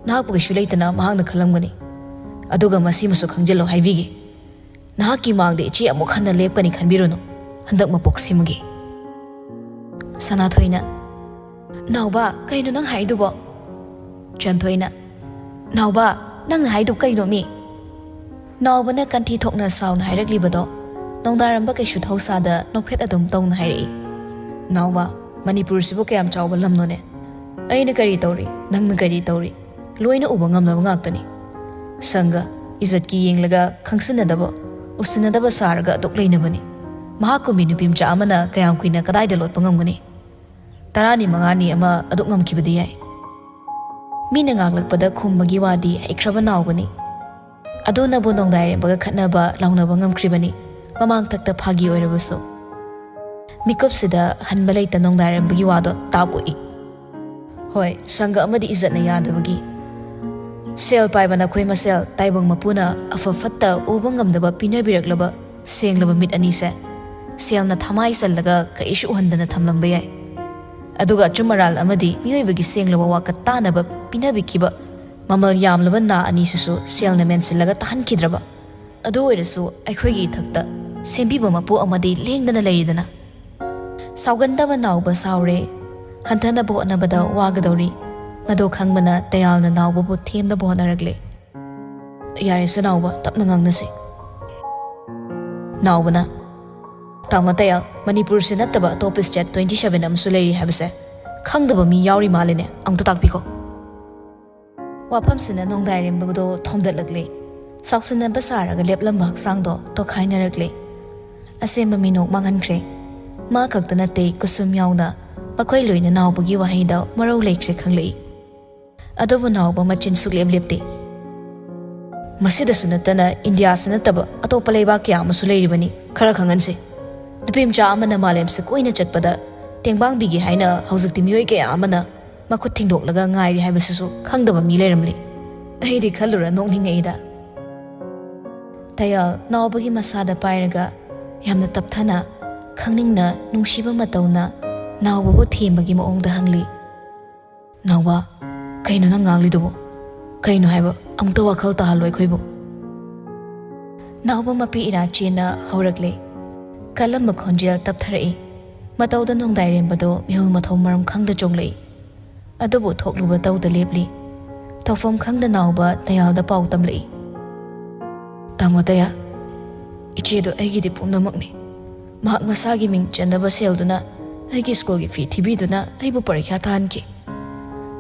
ꯅꯍꯥꯛꯄꯨ ꯀꯩꯁꯨ ꯂꯩꯇꯅ ꯃꯍꯥꯛꯅ ꯈꯜꯂꯝꯒꯅꯤ꯫ ꯑꯗꯨꯒ ꯃꯁꯤꯃꯁꯨ ꯈꯪꯖꯤꯜꯂꯣ ꯍꯥꯏꯕꯤꯒꯦ, ꯅꯍꯥꯛꯀꯤ ꯃꯥꯡꯗ ꯏꯆꯦ ꯑꯃꯨꯛ ꯍꯟꯅ ꯂꯦꯞꯀꯅꯤ ꯈꯟꯕꯤꯔꯨꯅꯨ, ꯍꯟꯗꯛ ꯃꯄꯣꯛꯁꯤꯃꯒꯤ꯫" ꯁꯅꯥꯊꯣꯏꯅ, "ꯅꯥꯎꯕ, ꯀꯩꯅꯣ ꯅꯪ ꯍꯥꯏꯗꯨꯕꯣ?" ꯆꯟꯊꯣꯏꯅ, "ꯅꯥꯎꯕ, ꯅꯪꯅ ꯍꯥꯏꯗꯨ ꯀꯩꯅꯣ ꯃꯤ?" ꯅꯥꯎꯕꯅ ꯀꯟꯊꯤ ꯊꯣꯛꯅ ꯁꯥꯎꯅ ꯍꯥꯏꯔꯛꯂꯤꯕꯗꯣ ꯅꯣꯡꯗꯥꯔꯝꯕ ꯀꯩꯁꯨ ꯊꯧꯁꯥꯗ ꯅꯣꯛꯐꯦꯠ ꯑꯗꯨꯝ ꯇꯧꯅ ꯍꯥꯏꯔꯛꯏ꯫ "ꯅꯥꯎꯕ, ꯃꯅꯤꯄꯨꯔꯁꯤꯕꯨ ꯀꯌꯥꯝ ꯆꯥꯎꯕ ꯂꯝꯅꯣꯅꯦ? ꯑꯩꯅ ꯀꯔꯤ ꯇꯧꯔꯤ, ꯅꯪꯅ ꯀꯔꯤ ꯇꯧꯔꯤ, ꯂꯣꯏꯅ ꯎꯕ ꯉꯝꯅꯕ ꯉꯥꯛꯇꯅꯤ꯫ ꯁꯪꯒ, ꯏꯖꯠꯀꯤ ꯌꯦꯡꯂꯒ ꯈꯪꯁꯤꯟꯅꯗꯕ, ꯎꯁꯤꯟꯅꯗꯕ ꯁꯥꯔꯒ ꯑꯗꯨꯛ ꯂꯩꯅꯕꯅꯤ꯫ ꯃꯍꯥꯛꯀꯨꯝꯕꯤ ꯅꯨꯄꯤ ꯃꯆꯥ ꯑꯃꯅ ꯀꯌꯥꯝ ꯀꯨꯏꯅ ꯀꯗꯥꯏꯗ ꯂꯣꯠꯄ ꯉꯝꯒꯅꯤ? ꯇꯔꯥꯅꯤ ꯃꯉꯥꯅꯤ ꯑꯃ ꯑꯗꯨꯛ ꯉꯝꯈꯤꯕꯗꯤ ꯌꯥꯏ꯫" ꯃꯤꯅ ꯉꯥꯡꯂꯛꯄꯗ ꯈꯨꯝꯕꯒꯤ ꯋꯥꯗꯤ ꯍꯩꯈ꯭ꯔꯕ ꯅꯥꯎꯕꯅꯤ꯫ ꯑꯗꯨꯅꯕꯨ ꯅꯣꯡꯗꯥꯏꯔꯦꯝꯕꯒ ꯈꯠꯅꯕ ꯂꯥꯎꯅꯕ ꯉꯝꯈ꯭ꯔꯤꯕꯅꯤ, ꯃꯃꯥꯡꯊꯛꯇ ꯐꯥꯒꯤ ꯑꯣꯏꯔꯕꯁꯨ꯫ ꯃꯤꯀꯨꯞꯁꯤꯗ ꯍꯟꯕ ꯂꯩꯇ ꯅꯣꯡꯗꯥꯏꯔꯦꯝꯕꯒꯤ ꯋꯥꯗꯣ ꯇꯥꯞ ꯑꯣꯛꯏ꯫ ꯍꯣꯏ, ꯁꯪꯒ ꯑꯃꯗꯤ ꯏꯖꯠꯅ ꯌꯥꯗꯕꯒꯤ꯫ ꯁꯦꯜ ꯄꯥꯏꯕ ꯅꯈꯣꯏ ꯃꯁꯦꯜ ꯇꯥꯏꯕꯪ ꯃꯄꯨꯅ ꯑꯐ ꯐꯠꯇ ꯎꯕ ꯉꯝꯗꯕ ꯄꯤꯅꯕꯤꯔꯛꯂꯕ ꯁꯦꯡꯂꯕ ꯃꯤꯠ ꯑꯅꯤꯁꯦ ꯁꯦꯜꯅ ꯊꯃꯥꯏ ꯆꯜꯂꯒ ꯀꯔꯤꯁꯨ ꯎꯍꯟꯗꯅ ꯊꯝꯂꯝꯕ ꯌꯥꯏ꯫ ꯑꯗꯨꯒ ꯑꯆꯨꯝ ꯑꯔꯥꯜ ꯑꯃꯗꯤ ꯃꯤꯑꯣꯏꯕꯒꯤ ꯁꯦꯡꯂꯕ ꯋꯥꯈꯜ ꯇꯥꯅꯕ ꯄꯤꯅꯕꯤꯈꯤꯕ ꯃꯃꯜ ꯌꯥꯝꯂꯕ ꯅꯥ ꯑꯅꯤꯁꯤꯁꯨ ꯁꯦꯜꯅ ꯃꯦꯟꯁꯤꯜꯂꯒ ꯇꯥꯍꯟꯈꯤꯗ꯭ꯔꯕ꯫ ꯑꯗꯨ ꯑꯣꯏꯔꯁꯨ ꯑꯩꯈꯣꯏꯒꯤ ꯏꯊꯛꯇ ꯁꯦꯝꯕꯤꯕ ꯃꯄꯨ ꯑꯃꯗꯤ ꯂꯦꯡꯗꯅ ꯂꯩꯔꯤꯗꯅ꯫ ꯁꯥꯎꯒꯟꯗꯕ ꯅꯥꯎꯕ ꯁꯥꯎꯔꯦ꯫ ꯍꯟꯊꯅꯕ ꯍꯣꯠꯅꯕꯗ ꯋꯥꯒꯗꯧꯔꯤ꯫ ꯃꯗꯨ ꯈꯪꯕꯅ ꯇꯌꯥꯜꯅ ꯅꯥꯎꯕꯕꯨ ꯊꯦꯝꯅꯕ ꯍꯣꯠꯅꯔꯛꯂꯦ꯫ "ꯌꯥꯔꯦꯁꯦ ꯅꯥꯎꯕ, ꯇꯞꯅ ꯉꯥꯡꯅꯁꯤ꯫" ꯅꯥꯎꯕꯅ, "ꯇꯥꯃꯣ ꯇꯌꯥꯜ, ꯃꯅꯤꯄꯨꯔꯁꯤ ꯅꯠꯇꯕ ꯑꯇꯣꯞꯄ state twenty seven ꯑꯃꯁꯨ ꯂꯩꯔꯤ ꯍꯥꯏꯕꯁꯦ ꯈꯪꯗꯕ ꯃꯤ ꯌꯥꯎꯔꯤ ꯃꯥꯜꯂꯦꯅꯦ, ꯑꯃꯨꯛꯇ ꯇꯥꯛꯄꯤꯈꯣ꯫" ꯋꯥꯐꯝꯁꯤꯅ ꯅꯣꯡꯗꯥꯏꯔꯦꯝꯕꯗꯣ ꯊꯣꯝꯗꯠꯂꯛꯂꯦ꯫ ꯁꯥꯎꯁꯤꯟꯅꯕ ꯁꯥꯔꯒ ꯂꯦꯞꯂꯝꯕ ꯍꯛꯆꯥꯡꯗꯣ ꯇꯣꯈꯥꯏꯅꯔꯛꯂꯦ꯫ ꯑꯁꯦꯝꯕ ꯃꯤꯅꯣꯛ ꯃꯥꯡꯍꯟꯈ꯭ꯔꯦ꯫ ꯃꯥ ꯈꯛꯇ ꯅꯠꯇꯦ, ꯀꯨꯁꯨꯝ ꯌꯥꯎꯅ ꯃꯈꯣꯏ ꯂꯣꯏꯅ ꯅꯥꯎꯕꯒꯤ ꯋꯥꯍꯩꯗ ꯃꯔꯧ ꯂꯩꯈ꯭ꯔꯦ ꯈꯪꯂꯛꯏ꯫ ꯑꯗꯨꯕꯨ ꯅꯥꯎꯕ ꯃꯆꯤꯟ ꯁꯨꯛꯂꯦꯞ ꯂꯦꯞꯇꯦ꯫ ꯃꯁꯤꯗꯁꯨ ꯅꯠꯇꯅ ꯏꯟꯗꯤꯌꯥꯁꯤ ꯅꯠꯇꯕ ꯑꯇꯣꯞꯄ ꯂꯩꯕꯥꯛ ꯀꯌꯥ ꯑꯃꯁꯨ ꯂꯩꯔꯤꯕꯅꯤ, ꯈꯔ ꯈꯪꯍꯟꯁꯤ꯫ ꯅꯨꯄꯤ ꯃꯆꯥ ꯑꯃꯅ ꯃꯥꯂꯦꯝꯁꯤ ꯀꯣꯏꯅ ꯆꯠꯄꯗ ꯇꯦꯡꯕꯥꯡꯕꯤꯒꯦ ꯍꯥꯏꯅ ꯍꯧꯖꯤꯛꯇꯤ ꯃꯤꯑꯣꯏ ꯀꯌꯥ ꯑꯃꯅ ꯃꯈꯨꯠ ꯊꯤꯡꯗꯣꯛꯂꯒ ꯉꯥꯏꯔꯤ ꯍꯥꯏꯕꯁꯤꯁꯨ ꯈꯪꯗꯕ ꯃꯤ ꯂꯩꯔꯝꯂꯤ꯫ ꯑꯩꯗꯤ ꯈꯜꯂꯨꯔ ꯅꯣꯛꯅꯤꯡꯉꯛꯏꯗ꯫ ꯇꯌꯥꯜ ꯅꯥꯎꯕꯒꯤ ꯃꯁꯥꯗ ꯄꯥꯏꯔꯒ ꯌꯥꯝꯅ ꯇꯞꯊꯅ, ꯈꯪꯅꯤꯡꯅ, ꯅꯨꯡꯁꯤꯕ ꯃꯇꯧꯅ ꯅꯥꯎꯕꯕꯨ ꯊꯦꯝꯕꯒꯤ ꯃꯑꯣꯡꯗ ꯍꯪꯂꯤ꯫ "ꯅꯥꯎꯕ, ꯀꯩꯅꯣ ꯅꯪ ꯉꯥꯡꯂꯤꯗꯨꯕꯨ? ꯀꯩꯅꯣ ꯍꯥꯏꯕ? ꯑꯃꯨꯛꯇ ꯋꯥꯈꯜ ꯇꯥꯍꯜꯂꯣ ꯑꯩꯈꯣꯏꯕꯨ꯫" ꯅꯥꯎꯕ ꯃꯄꯤ ꯏꯔꯥ ꯆꯦꯟꯅ ꯍꯧꯔꯛꯂꯦ꯫ ꯀꯜꯂꯝꯕ ꯈꯣꯟꯖꯦꯜ ꯇꯞꯊꯔꯛꯏ꯫ ꯃꯇꯧꯗ ꯅꯣꯡꯗꯥꯏꯔꯦꯝꯕꯗꯣ ꯃꯤꯍꯨꯜ ꯃꯊꯣꯝ ꯃꯔꯝ ꯈꯪꯗ ꯆꯣꯡꯂꯛꯏ꯫ ꯑꯗꯨꯕꯨ ꯊꯣꯛꯂꯨꯕ ꯇꯧꯗ ꯂꯦꯞꯂꯤ꯫ ꯇꯧꯐꯝ ꯈꯪꯗ ꯅꯥꯎꯕ ꯇꯌꯥꯜꯗ ꯄꯥꯎ ꯇꯝꯂꯛꯏ꯫ "ꯇꯥꯃꯣ ꯇꯌꯥꯜ, ꯏꯆꯦꯗꯣ ꯑꯩꯒꯤꯗꯤ ꯄꯨꯝꯅꯃꯛꯅꯤ꯫ ꯃꯍꯥꯛ ꯃꯁꯥꯒꯤ ꯃꯤꯡ ꯆꯟꯅꯕ ꯁꯦꯜꯗꯨꯅ ꯑꯩꯒꯤ ꯁ꯭ꯀꯨꯜꯒꯤ ꯐꯤ ꯊꯤꯕꯤꯗꯨꯅ ꯑꯩꯕꯨ ꯄꯔꯤꯈ꯭ꯌꯥ ꯊꯥꯍꯟꯈꯤ꯫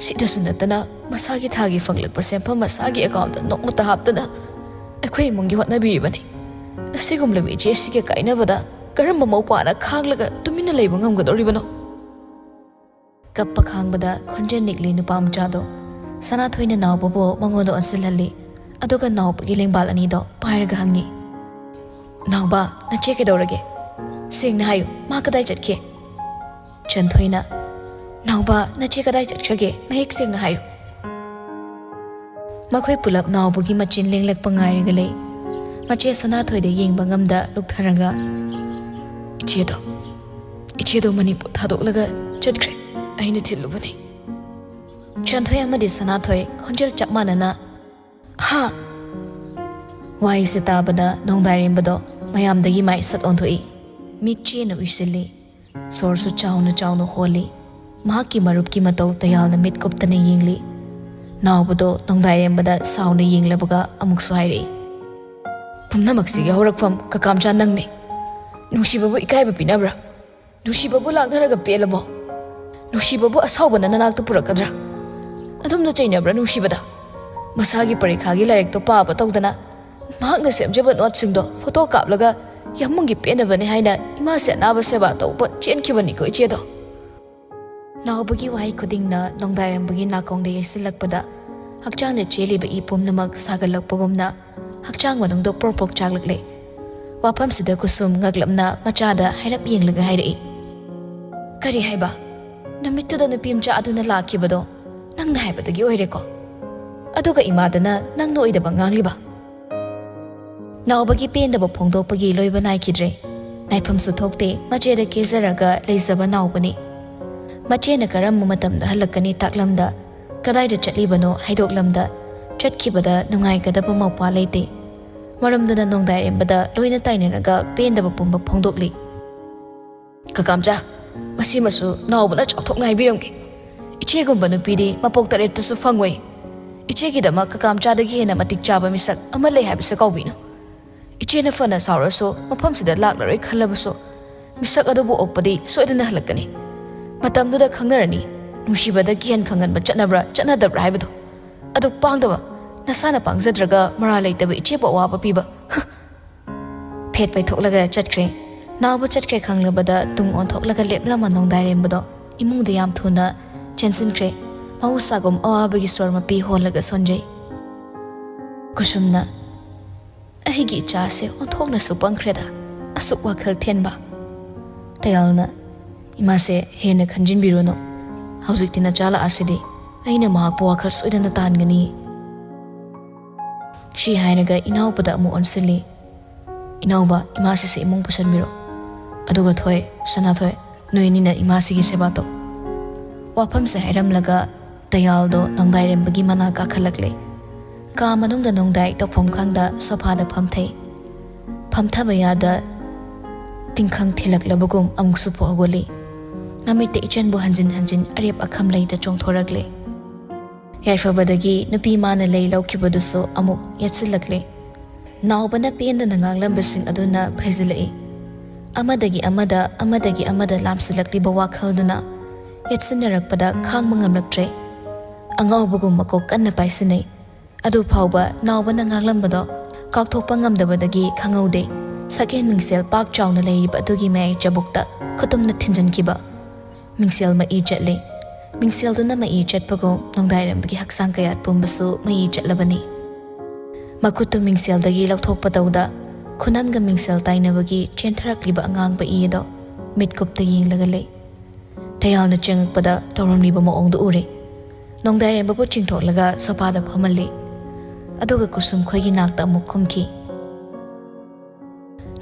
ꯁꯤꯗꯁꯨ ꯅꯠꯇꯅ ꯃꯁꯥꯒꯤ ꯊꯥꯒꯤ ꯐꯪꯂꯛꯄ ꯁꯦꯟꯐꯝ ꯃꯁꯥꯒꯤ ꯑꯦꯀꯥꯎꯟꯗ ꯅꯣꯡꯃꯇ ꯍꯥꯞꯇꯅ ꯑꯩꯈꯣꯏ ꯏꯃꯨꯡꯒꯤ ꯍꯣꯠꯅꯕꯤꯔꯤꯕꯅꯤ꯫ ꯑꯁꯤꯒꯨꯝꯂꯕ ꯏꯆꯦ ꯑꯁꯤꯒ ꯀꯥꯏꯅꯕꯗ ꯀꯔꯝꯕ ꯃꯧꯄꯥꯅ ꯈꯥꯡꯂꯒ ꯇꯨꯃꯤꯟꯅ ꯂꯩꯕ ꯉꯝꯒꯗꯧꯔꯤꯕꯅꯣ?" ꯀꯞꯄ ꯈꯥꯡꯕꯗ ꯈꯣꯟꯖꯦꯜ ꯅꯤꯛꯂꯤ ꯅꯨꯄꯥ ꯃꯆꯥꯗꯣ꯫ ꯁꯅꯥꯊꯣꯏꯅ ꯅꯥꯎꯕꯕꯨ ꯃꯉꯣꯟꯗ ꯑꯣꯟꯁꯤꯜꯍꯜꯂꯤ꯫ ꯑꯗꯨꯒ ꯅꯥꯎꯕꯒꯤ ꯂꯦꯡꯕꯥꯜ ꯑꯅꯤꯗꯣ ꯄꯥꯏꯔꯒ ꯍꯪꯉꯤ꯫ "ꯅꯥꯎꯕ, ꯅꯆꯦ ꯀꯩꯗꯧꯔꯒꯦ? ꯁꯦꯡꯅ ꯍꯥꯏꯌꯨ, ꯃꯥ ꯀꯗꯥꯏ ꯆꯠꯈꯤ?" ꯆꯟꯊꯣꯏꯅ, "ꯅꯥꯎꯕ, ꯅꯆꯦ ꯀꯗꯥꯏ ꯆꯠꯈ꯭ꯔꯒꯦ? ꯃꯌꯦꯛ ꯁꯦꯡꯅ ꯍꯥꯏꯌꯨ꯫" ꯃꯈꯣꯏ ꯄꯨꯂꯞ ꯅꯥꯎꯕꯒꯤ ꯃꯆꯤꯟ ꯂꯦꯡꯂꯛꯄ ꯉꯥꯏꯔꯒ ꯂꯩ꯫ ꯃꯆꯦ ꯁꯅꯥꯊꯣꯏꯗ ꯌꯦꯡꯕ ꯉꯝꯗ ꯂꯨꯞꯊꯔꯒ, "ꯏꯆꯦꯗꯣ, ꯏꯆꯦꯗꯣ ꯃꯅꯤꯄꯨꯔ ꯊꯥꯗꯣꯛꯂꯒ ꯆꯠꯈ꯭ꯔꯦ꯫ ꯑꯩꯅ ꯊꯤꯜꯂꯨꯕꯅꯤ꯫" ꯆꯟꯊꯣꯏ ꯑꯃꯗꯤ ꯁꯅꯥꯊꯣꯏ ꯈꯣꯟꯖꯦꯜ ꯆꯞ ꯃꯥꯟꯅꯅ, "ꯍꯥ?" ꯋꯥꯍꯩꯁꯦ ꯇꯥꯕꯗ ꯅꯣꯡꯗꯥꯏꯔꯦꯝꯕꯗꯣ ꯃꯌꯥꯝꯗꯒꯤ ꯃꯥꯏ ꯁꯠ ꯑꯣꯟꯊꯣꯛꯏ꯫ ꯃꯤꯠ ꯆꯦꯅ ꯎꯏꯁꯤꯜꯂꯤ꯫ ꯁꯣꯔꯁꯨ ꯆꯥꯎꯅ ꯆꯥꯎꯅ ꯍꯣꯜꯂꯤ꯫ ꯃꯍꯥꯛꯀꯤ ꯃꯔꯨꯞꯀꯤ ꯃꯇꯧ ꯇꯌꯥꯜꯅ ꯃꯤꯠ ꯀꯨꯞꯇꯅ ꯌꯦꯡꯂꯤ꯫ ꯅꯥꯎꯕꯗꯣ ꯅꯣꯡꯗꯥꯏꯔꯦꯝꯕꯗ ꯁꯥꯎꯅ ꯌꯦꯡꯂꯕꯒ ꯑꯃꯨꯛꯁꯨ ꯍꯥꯏꯔꯛꯏ, "ꯄꯨꯝꯅꯃꯛꯁꯤꯒꯤ ꯍꯧꯔꯛꯐꯝ ꯀꯀꯥꯝꯆꯥ ꯅꯪꯅꯤ꯫ ꯅꯨꯡꯁꯤꯕꯕꯨ ꯏꯀꯥꯏꯕ ꯄꯤꯅꯕ꯭ꯔꯥ? ꯅꯨꯡꯁꯤꯕꯕꯨ ꯂꯥꯛꯅꯔꯒ ꯄꯦꯜꯂꯕꯣ? ꯅꯨꯡꯁꯤꯕꯕꯨ ꯑꯁꯥꯎꯕꯅ ꯅꯅꯥꯛꯇ ꯄꯨꯔꯛꯀꯗ꯭ꯔꯥ? ꯑꯗꯨꯝꯅ ꯆꯩꯅꯕ꯭ꯔꯥ ꯅꯨꯡꯁꯤꯕꯗ? ꯃꯁꯥꯒꯤ ꯄꯔꯤꯈꯥꯒꯤ ꯂꯥꯏꯔꯤꯛꯇꯣ ꯄꯥꯕ ꯇꯧꯗꯅ ꯃꯍꯥꯛꯅ ꯁꯦꯝꯖꯕ ꯅꯣꯠꯁꯤꯡꯗꯣ ꯐꯣꯇꯣ ꯀꯥꯞꯂꯒ ꯌꯥꯝꯕꯨꯡꯒꯤ ꯄꯦꯟꯅꯕꯅꯤ ꯍꯥꯏꯅ ꯏꯃꯥꯁꯦ ꯑꯅꯥꯕ ꯁꯦꯕꯥ ꯇꯧꯕ ꯆꯦꯟꯈꯤꯕꯅꯤꯀꯣ ꯏꯆꯦꯗꯣ꯫" ꯅꯥꯎꯕꯒꯤ ꯋꯥꯍꯩ ꯈꯨꯗꯤꯡꯅ ꯅꯣꯡꯗꯥꯏꯔꯝꯕꯒꯤ ꯅꯥꯀꯣꯡꯗ ꯌꯩꯁꯤꯜꯂꯛꯄꯗ ꯍꯛꯆꯥꯡꯗ ꯆꯦꯜꯂꯤꯕ ꯏ ꯄꯨꯝꯅꯃꯛ ꯁꯥꯒꯠꯂꯛꯄꯒꯨꯝꯅ ꯍꯛꯆꯥꯡ ꯃꯅꯨꯡꯗ ꯄ꯭ꯔꯣꯛ ꯄ꯭ꯔꯣꯛ ꯆꯥꯛꯂꯛꯂꯦ꯫ ꯋꯥꯐꯝꯁꯤꯗ ꯀꯨꯁꯨꯝ ꯉꯛꯂꯞꯅ ꯃꯆꯥꯗ ꯍꯥꯏꯔꯞ ꯌꯦꯡꯂꯒ ꯍꯥꯏꯔꯛꯏ, "ꯀꯔꯤ ꯍꯥꯏꯕ? ꯅꯨꯃꯤꯠꯇꯨꯗ ꯅꯨꯄꯤ ꯃꯆꯥ ꯑꯗꯨꯅ ꯂꯥꯛꯈꯤꯕꯗꯣ ꯅꯪꯅ ꯍꯥꯏꯕꯗꯒꯤ ꯑꯣꯏꯔꯦꯀꯣ? ꯑꯗꯨꯒ ꯏꯃꯥꯗꯅ ꯅꯪꯅ ꯑꯣꯏꯗꯕ ꯉꯥꯡꯂꯤꯕ?" ꯅꯥꯎꯕꯒꯤ ꯄꯦꯟꯗꯕ ꯐꯣꯡꯗꯣꯛꯄꯒꯤ ꯂꯣꯏꯕ ꯅꯥꯏꯈꯤꯗ꯭ꯔꯦ꯫ ꯅꯥꯏꯐꯝꯁꯨ ꯊꯣꯛꯇꯦ, ꯃꯆꯦꯗ ꯀꯦꯖꯔꯒ ꯂꯩꯖꯕ ꯅꯥꯎꯕꯅꯤ꯫ ꯃꯆꯦꯅ ꯀꯔꯝꯕ ꯃꯇꯝꯗ ꯍꯜꯂꯛꯀꯅꯤ ꯇꯥꯛꯂꯝꯗ, ꯀꯗꯥꯏꯗ ꯆꯠꯂꯤꯕꯅꯣ ꯍꯥꯏꯗꯣꯛꯂꯝꯗ, ꯆꯠꯈꯤꯕꯗ ꯅꯨꯡꯉꯥꯏꯒꯗꯕ ꯃꯧꯄ꯭ꯋꯥ ꯂꯩꯇꯦ꯫ ꯃꯔꯝꯗꯨꯅ ꯅꯣꯡꯗꯥꯏꯔꯦꯝꯕꯗ ꯂꯣꯏꯅ ꯇꯥꯏꯅꯔꯒ ꯄꯦꯟꯗꯕ ꯄꯨꯝꯕ ꯐꯣꯡꯗꯣꯛꯂꯤ꯫ "ꯀꯀꯥꯝꯆꯥ, ꯃꯁꯤꯃꯁꯨ ꯅꯥꯎꯕꯅ ꯆꯥꯎꯊꯣꯛꯅ ꯍꯥꯏꯕꯤꯔꯝꯒꯦ꯫ ꯏꯆꯦꯒꯨꯝꯕ ꯅꯨꯄꯤꯗꯤ ꯃꯄꯣꯛ ꯇꯔꯦꯠꯇꯁꯨ ꯐꯪꯉꯣꯏ꯫ ꯏꯆꯦꯒꯤꯗꯃꯛ ꯀꯀꯥꯝꯆꯥꯗꯒꯤ ꯍꯦꯟꯅ ꯃꯇꯤꯛ ꯆꯥꯕ ꯃꯤꯁꯛ ꯑꯃ ꯂꯩ ꯍꯥꯏꯕꯁꯦ ꯀꯥꯎꯕꯤꯅꯨ꯫ ꯏꯆꯦꯅ ꯐꯅ ꯁꯥꯎꯔꯁꯨ, ꯃꯐꯝꯁꯤꯗ ꯂꯥꯛꯂꯔꯣꯏ ꯈꯜꯂꯕꯁꯨ, ꯃꯤꯁꯛ ꯑꯗꯨꯕꯨ ꯑꯣꯛꯄꯗꯤ ꯁꯣꯏꯗꯅ ꯍꯜꯂꯛꯀꯅꯤ꯫ ꯃꯇꯝꯗꯨꯗ ꯈꯪꯅꯔꯅꯤ, ꯅꯨꯡꯁꯤꯕꯗ ꯀꯤꯍꯟ ꯈꯪꯍꯟꯕ ꯆꯠꯅꯕ꯭ꯔꯥ ꯆꯠꯅꯗꯕ꯭ꯔꯥ ꯍꯥꯏꯕꯗꯣ꯫ ꯑꯗꯨ ꯄꯥꯡꯗꯕ, ꯅꯁꯥꯅ ꯄꯥꯡꯖꯗ꯭ꯔꯒ ꯃꯔꯥꯜ ꯂꯩꯇꯕ ꯏꯆꯦꯕꯨ ꯑꯋꯥꯕ ꯄꯤꯕ꯫ ꯍ!" ꯐꯦꯠ ꯄꯩꯊꯣꯛꯂꯒ ꯆꯠꯈ꯭ꯔꯦ꯫ ꯅꯥꯎꯕ ꯆꯠꯈ꯭ꯔꯦ ꯈꯪꯂꯕꯗ ꯇꯨꯡ ꯑꯣꯟꯊꯣꯛꯂꯒ ꯂꯦꯞꯂꯝꯕ ꯅꯣꯡꯗꯥꯏꯔꯦꯝꯕꯗꯣ ꯏꯃꯨꯡꯗ ꯌꯥꯝ ꯊꯨꯅ ꯆꯦꯟꯁꯤꯟꯈ꯭ꯔꯦ꯫ ꯃꯍꯧꯁꯥꯒꯨꯝ ꯑꯋꯥꯕꯒꯤ ꯁꯣꯔ ꯃꯄꯤ ꯍꯣꯜꯂꯒ ꯁꯣꯟꯖꯩ꯫ ꯀꯨꯁꯨꯝꯅ, "ꯑꯩꯒꯤ ꯏꯆꯥꯁꯦ ꯑꯣꯟꯊꯣꯛꯅꯁꯨ ꯄꯪꯈ꯭ꯔꯦꯗ, ꯑꯁꯨꯛ ꯋꯥꯈꯜ ꯊꯦꯟꯕ꯫" ꯇꯌꯥꯜꯅ, "ꯏꯃꯥꯁꯦ ꯍꯦꯟꯅ ꯈꯟꯖꯤꯟꯕꯤꯔꯨꯅꯨ꯫ ꯍꯧꯖꯤꯛꯇꯤ ꯅꯆꯥ ꯂꯥꯛꯑꯁꯤꯗꯤ ꯑꯩꯅ ꯃꯍꯥꯛꯄꯨ ꯋꯥꯈꯜ ꯁꯣꯏꯗꯅ ꯇꯥꯍꯟꯒꯅꯤ꯫" ꯁꯤ ꯍꯥꯏꯔꯒ ꯏꯅꯥꯎꯕꯗ ꯑꯃꯨꯛ ꯑꯣꯟꯁꯤꯜꯂꯤ꯫ "ꯏꯅꯥꯎꯕ, ꯏꯃꯥꯁꯤꯁꯦ ꯏꯃꯨꯡ ꯄꯨꯁꯟꯕꯤꯔꯣ꯫ ꯑꯗꯨꯒ ꯊꯣꯏ, ꯁꯅꯥꯊꯣꯏ, ꯅꯣꯏ ꯑꯅꯤꯅ ꯏꯃꯥꯁꯤꯒꯤ ꯁꯦꯕꯥ ꯇꯧ꯫" ꯋꯥꯐꯝꯁꯦ ꯍꯥꯏꯔꯝꯂꯒ ꯇꯌꯥꯜꯗꯣ ꯅꯣꯡꯗꯥꯏꯔꯦꯝꯕꯒꯤ ꯃꯅꯥꯛ ꯀꯥꯈꯠꯂꯛꯂꯦ꯫ ꯀꯥ ꯃꯅꯨꯡꯗ ꯅꯣꯡꯗꯥꯏ ꯇꯧꯐꯝ ꯈꯪꯗ ꯁꯣꯐꯥꯗ ꯐꯝꯊꯩ꯫ ꯐꯝꯊꯕ ꯌꯥꯗ ꯇꯤꯡꯈꯪ ꯊꯤꯜꯂꯛꯂꯕꯒꯨꯝ ꯑꯃꯨꯛꯁꯨ ꯍꯧꯒꯠꯂꯤ꯫ ꯃꯃꯤꯠꯇ ꯏꯆꯟꯕꯨ ꯍꯟꯖꯤꯟ ꯍꯟꯖꯤꯟ ꯑꯔꯦꯞ ꯑꯈꯝ ꯂꯩꯇ ꯆꯣꯡꯊꯣꯔꯛꯂꯦ꯫ ꯌꯥꯏꯐꯕꯗꯒꯤ ꯅꯨꯄꯤ ꯃꯥꯅ ꯂꯩ ꯂꯧꯈꯤꯕꯗꯨꯁꯨ ꯑꯃꯨꯛ ꯌꯦꯠꯁꯤꯜꯂꯛꯂꯦ꯫ ꯅꯥꯎꯕꯅ ꯄꯦꯟꯗꯅ ꯉꯥꯡꯂꯝꯕꯁꯤꯡ ꯑꯗꯨꯅ ꯐꯩꯖꯤꯜꯂꯛꯏ꯫ ꯑꯃꯗꯒꯤ ꯑꯃꯗ, ꯑꯃꯗꯒꯤ ꯑꯃꯗ ꯂꯥꯝꯁꯤꯜꯂꯛꯂꯤꯕ ꯋꯥꯈꯜꯗꯨꯅ ꯌꯦꯠꯁꯤꯟꯅꯔꯛꯄꯗ ꯈꯥꯡꯕ ꯉꯝꯂꯛꯇ꯭ꯔꯦ꯫ ꯑꯉꯥꯎꯕꯒꯨꯝ ꯃꯀꯣꯛ ꯀꯟꯅ ꯄꯥꯏꯁꯤꯟꯅꯩ꯫ ꯑꯗꯨ ꯐꯥꯎꯕ ꯅꯥꯎꯕꯅ ꯉꯥꯡꯂꯝꯕꯗꯣ ꯀꯥꯎꯊꯣꯛꯄ ꯉꯝꯗꯕꯗꯒꯤ ꯈꯪꯍꯧꯗꯦ꯫ ꯁꯛꯍꯦꯟ ꯃꯤꯡꯁꯦꯜ ꯄꯥꯛ ꯆꯥꯎꯅ ꯂꯩꯔꯤꯕ ꯑꯗꯨꯒꯤ ꯃꯌꯥꯏ ꯆꯕꯨꯛꯇ ꯈꯨꯇꯨꯝꯅ ꯊꯤꯟꯖꯤꯟꯈꯤꯕ꯫ ꯃꯤꯡꯁꯦꯜ ꯃꯩ ꯆꯠꯂꯤ꯫ ꯃꯤꯡꯁꯦꯜꯗꯨꯅ ꯃꯩ ꯆꯠꯄꯒꯨꯝ ꯅꯣꯡꯗꯥꯏꯔꯦꯝꯕꯒꯤ ꯍꯛꯆꯥꯡ ꯀꯌꯥꯠ ꯄꯨꯝꯕꯁꯨ ꯃꯩ ꯆꯠꯂꯕꯅꯤ꯫ ꯃꯈꯨꯠꯇꯨ ꯃꯤꯡꯁꯦꯜꯗꯒꯤ ꯂꯧꯊꯣꯛꯄ ꯇꯧꯗ ꯈꯨꯅꯝꯒ ꯃꯤꯡꯁꯦꯜ ꯇꯥꯏꯅꯕꯒꯤ ꯆꯦꯟꯊꯔꯛꯂꯤꯕ ꯑꯉꯥꯡꯕ ꯏ ꯑꯗꯣ ꯃꯤꯠꯀꯨꯞꯇ ꯌꯦꯡꯂꯒ ꯂꯩ꯫ ꯇꯌꯥꯜꯅ ꯆꯪꯉꯛꯄꯗ ꯇꯧꯔꯝꯂꯤꯕ ꯃꯑꯣꯡꯗꯨ ꯎꯔꯦ꯫ ꯅꯣꯡꯗꯥꯏꯔꯦꯝꯕꯕꯨ ꯆꯤꯡꯊꯣꯛꯂꯒ ꯁꯣꯐꯥꯗ ꯐꯝꯍꯜꯂꯤ꯫ ꯑꯗꯨꯒ ꯀꯨꯁꯨꯝ ꯈꯣꯏꯒꯤ ꯅꯥꯛꯇ ꯑꯃꯨꯛ ꯀꯨꯝꯈꯤ꯫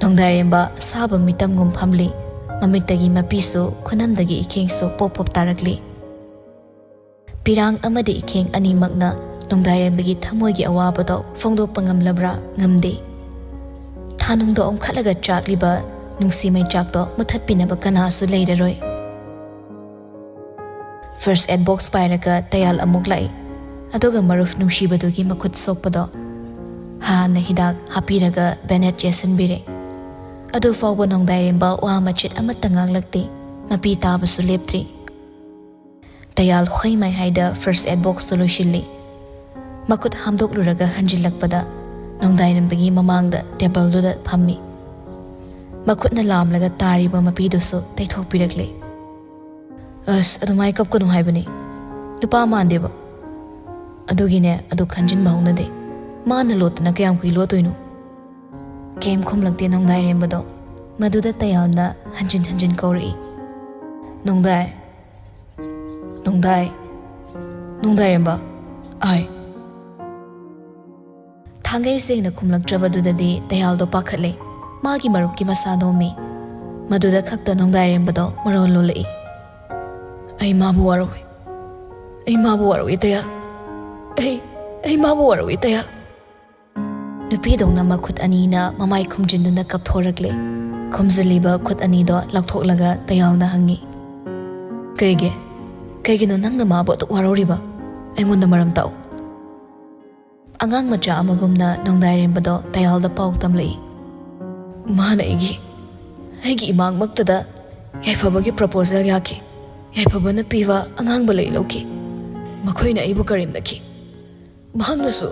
ꯅꯣꯡꯗꯥꯏꯔꯦꯝꯕ ꯁꯥꯕ ꯃꯤꯇꯝꯒꯨꯝ ꯐꯝꯂꯤ꯫ ꯃꯃꯤꯠꯇꯒꯤ ꯃꯄꯤꯁꯨ ꯈꯨꯅꯝꯗꯒꯤ ꯏꯈꯦꯡꯁꯨ ꯄꯣꯞ ꯄꯣꯞ ꯇꯥꯔꯛꯂꯤ꯫ ꯄꯤꯔꯥꯡ ꯑꯃꯗꯤ ꯏꯈꯦꯡ ꯑꯅꯤꯃꯛꯅ ꯅꯣꯡꯗꯥꯏꯔꯦꯝꯕꯒꯤ ꯊꯃꯣꯏꯒꯤ ꯑꯋꯥꯕꯗꯣ ꯐꯣꯡꯗꯣꯛꯄ ꯉꯝꯂꯕ꯭ꯔꯥ? ꯉꯝꯗꯦ꯫ ꯊꯥꯅꯨꯡꯗ ꯑꯣꯟꯈꯠꯂꯒ ꯆꯥꯛꯂꯤꯕ ꯅꯨꯡꯁꯤ ꯃꯩꯆꯥꯛꯇꯣ ꯃꯨꯊꯠꯄꯤꯅꯕ ꯀꯅꯥꯁꯨ ꯂꯩꯔꯔꯣꯏ꯫ ꯐꯥꯔꯁ ꯑꯦꯗ ꯕꯣꯛꯁ ꯄꯥꯏꯔꯒ ꯇꯌꯥꯜ ꯑꯃꯨꯛ ꯂꯥꯛꯏ꯫ ꯑꯗꯨꯒ ꯃꯔꯨꯞ ꯅꯨꯡꯁꯤꯕꯗꯨꯒꯤ ꯃꯈꯨꯠ ꯁꯣꯛꯄꯗꯣ ꯍꯥꯟꯅ ꯍꯤꯗꯥꯛ ꯍꯥꯞꯄꯤꯔꯒ ꯕꯦꯟꯗꯦꯖ ꯌꯦꯠꯁꯤꯟꯕꯤꯔꯦ꯫ ꯑꯗꯨ ꯐꯥꯎꯕ ꯅꯣꯡꯗꯥꯏꯔꯦꯝꯕ ꯋꯥ ꯃꯆꯦꯠ ꯑꯃꯠꯇ ꯉꯥꯡꯂꯛꯇꯦ꯫ ꯃꯄꯤ ꯇꯥꯕꯁꯨ ꯂꯦꯞꯇ꯭ꯔꯤ꯫ ꯇꯌꯥꯜ ꯍꯣꯏ ꯃꯥꯏ ꯍꯥꯏꯗ ꯐꯥꯔꯁ ꯑꯦꯗ ꯕꯣꯛꯁꯇꯨ ꯂꯣꯏꯁꯤꯜꯂꯤ꯫ ꯃꯈꯨꯠ ꯍꯥꯝꯗꯣꯛꯂꯨꯔꯒ ꯍꯟꯖꯤꯜꯂꯛꯄꯗ ꯅꯣꯡꯗꯥꯏꯔꯦꯝꯕꯒꯤ ꯃꯃꯥꯡꯗ ꯇꯦꯕꯜꯗꯨꯗ ꯐꯝꯃꯤ꯫ ꯃꯈꯨꯠꯅ ꯂꯥꯝꯂꯒ ꯇꯥꯔꯤꯕ ꯃꯄꯤꯗꯨꯁꯨ ꯇꯩꯊꯣꯛꯄꯤꯔꯛꯂꯤ꯫ "ꯑꯁ, ꯑꯗꯨꯃꯥꯏ ꯀꯞꯀꯅꯨ ꯍꯥꯏꯕꯅꯤ꯫ ꯅꯨꯄꯥ ꯃꯥꯟꯗꯦꯕ꯫ ꯑꯗꯨꯒꯤꯅꯦ, ꯑꯗꯨ ꯈꯟꯖꯤꯟꯕ ꯍꯧꯅꯗꯦ꯫ ꯃꯥꯅ ꯂꯣꯠꯇꯅ ꯀꯌꯥꯝ ꯀꯨꯏ ꯂꯣꯠꯇꯣꯏꯅꯣ?" ꯀꯩꯝ ꯈꯨꯝꯂꯛꯇꯦ ꯅꯣꯡꯗꯥꯏꯔꯦꯝꯕꯗꯣ꯫ ꯃꯗꯨꯗ ꯇꯌꯥꯜꯅ ꯍꯟꯖꯤꯟ ꯍꯟꯖꯤꯟ ꯀꯧꯔꯛꯏ, "ꯅꯣꯡꯗꯥꯏ, ꯅꯣꯡꯗꯥꯏ, ꯅꯣꯡꯗꯥꯏꯔꯦꯝꯕ, ꯑꯥꯏ!" ꯊꯥꯡꯒꯩ ꯁꯦꯡꯅ ꯈꯨꯝꯂꯛꯇ꯭ꯔꯕꯗꯨꯗꯗꯤ ꯇꯌꯥꯜꯗꯣ ꯄꯥꯈꯠꯂꯦ꯫ ꯃꯥꯒꯤ ꯃꯔꯨꯞꯀꯤ ꯃꯁꯥ ꯅꯣꯝꯃꯤ꯫ ꯃꯗꯨꯗ ꯈꯛꯇ ꯅꯣꯡꯗꯥꯏꯔꯦꯝꯕꯗꯣ ꯃꯔꯣꯜ ꯂꯣꯜꯂꯛꯏ, "ꯑꯩ ꯃꯥꯕꯨ ꯋꯥꯔꯧꯏ꯫ ꯑꯩ ꯃꯥꯕꯨ ꯋꯥꯔꯧꯏ, ꯇꯌꯥꯜ꯫ ꯑꯩ, ꯑꯩ ꯃꯥꯕꯨ ꯋꯥꯔꯧꯏ, ꯇꯌꯥꯜ!" ꯅꯨꯄꯤꯗꯧꯅ ꯃꯈꯨꯠ ꯑꯅꯤꯅ ꯃꯃꯥꯏ ꯈꯨꯝꯖꯤꯟꯗꯨꯅ ꯀꯞꯊꯣꯔꯛꯂꯦ꯫ ꯈꯨꯝꯖꯤꯜꯂꯤꯕ ꯈꯨꯠ ꯑꯅꯤꯗꯣ ꯂꯧꯊꯣꯛꯂꯒ ꯇꯌꯥꯜꯅ ꯍꯪꯉꯤ, "ꯀꯩꯒꯤ? ꯀꯩꯒꯤꯅꯣ ꯅꯪꯅ ꯃꯥꯕꯨ ꯑꯗꯨꯛ ꯋꯥꯔꯧꯔꯤꯕ? ꯑꯩꯉꯣꯟꯗ ꯃꯔꯝ ꯇꯥꯛꯎ꯫" ꯑꯉꯥꯡ ꯃꯆꯥ ꯑꯃꯒꯨꯝꯅ ꯅꯣꯡꯗꯥꯏꯔꯦꯝꯕꯗꯣ ꯇꯌꯥꯜꯗ ꯄꯥꯎ ꯇꯝꯂꯛꯏ, "ꯃꯥꯅ ꯑꯩꯒꯤ, ꯑꯩꯒꯤ ꯏꯃꯥꯡꯃꯛꯇꯗ ꯌꯥꯏꯐꯕꯒꯤ ꯄ꯭ꯔꯄꯣꯖꯦꯜ ꯌꯥꯈꯤ꯫ ꯌꯥꯏꯐꯕꯅ ꯄꯤꯕ ꯑꯉꯥꯡꯕ ꯂꯩ ꯂꯧꯈꯤ꯫ ꯃꯈꯣꯏꯅ ꯑꯩꯕꯨ ꯀꯔꯦꯝꯅꯈꯤ꯫ ꯃꯍꯥꯛꯅꯁꯨ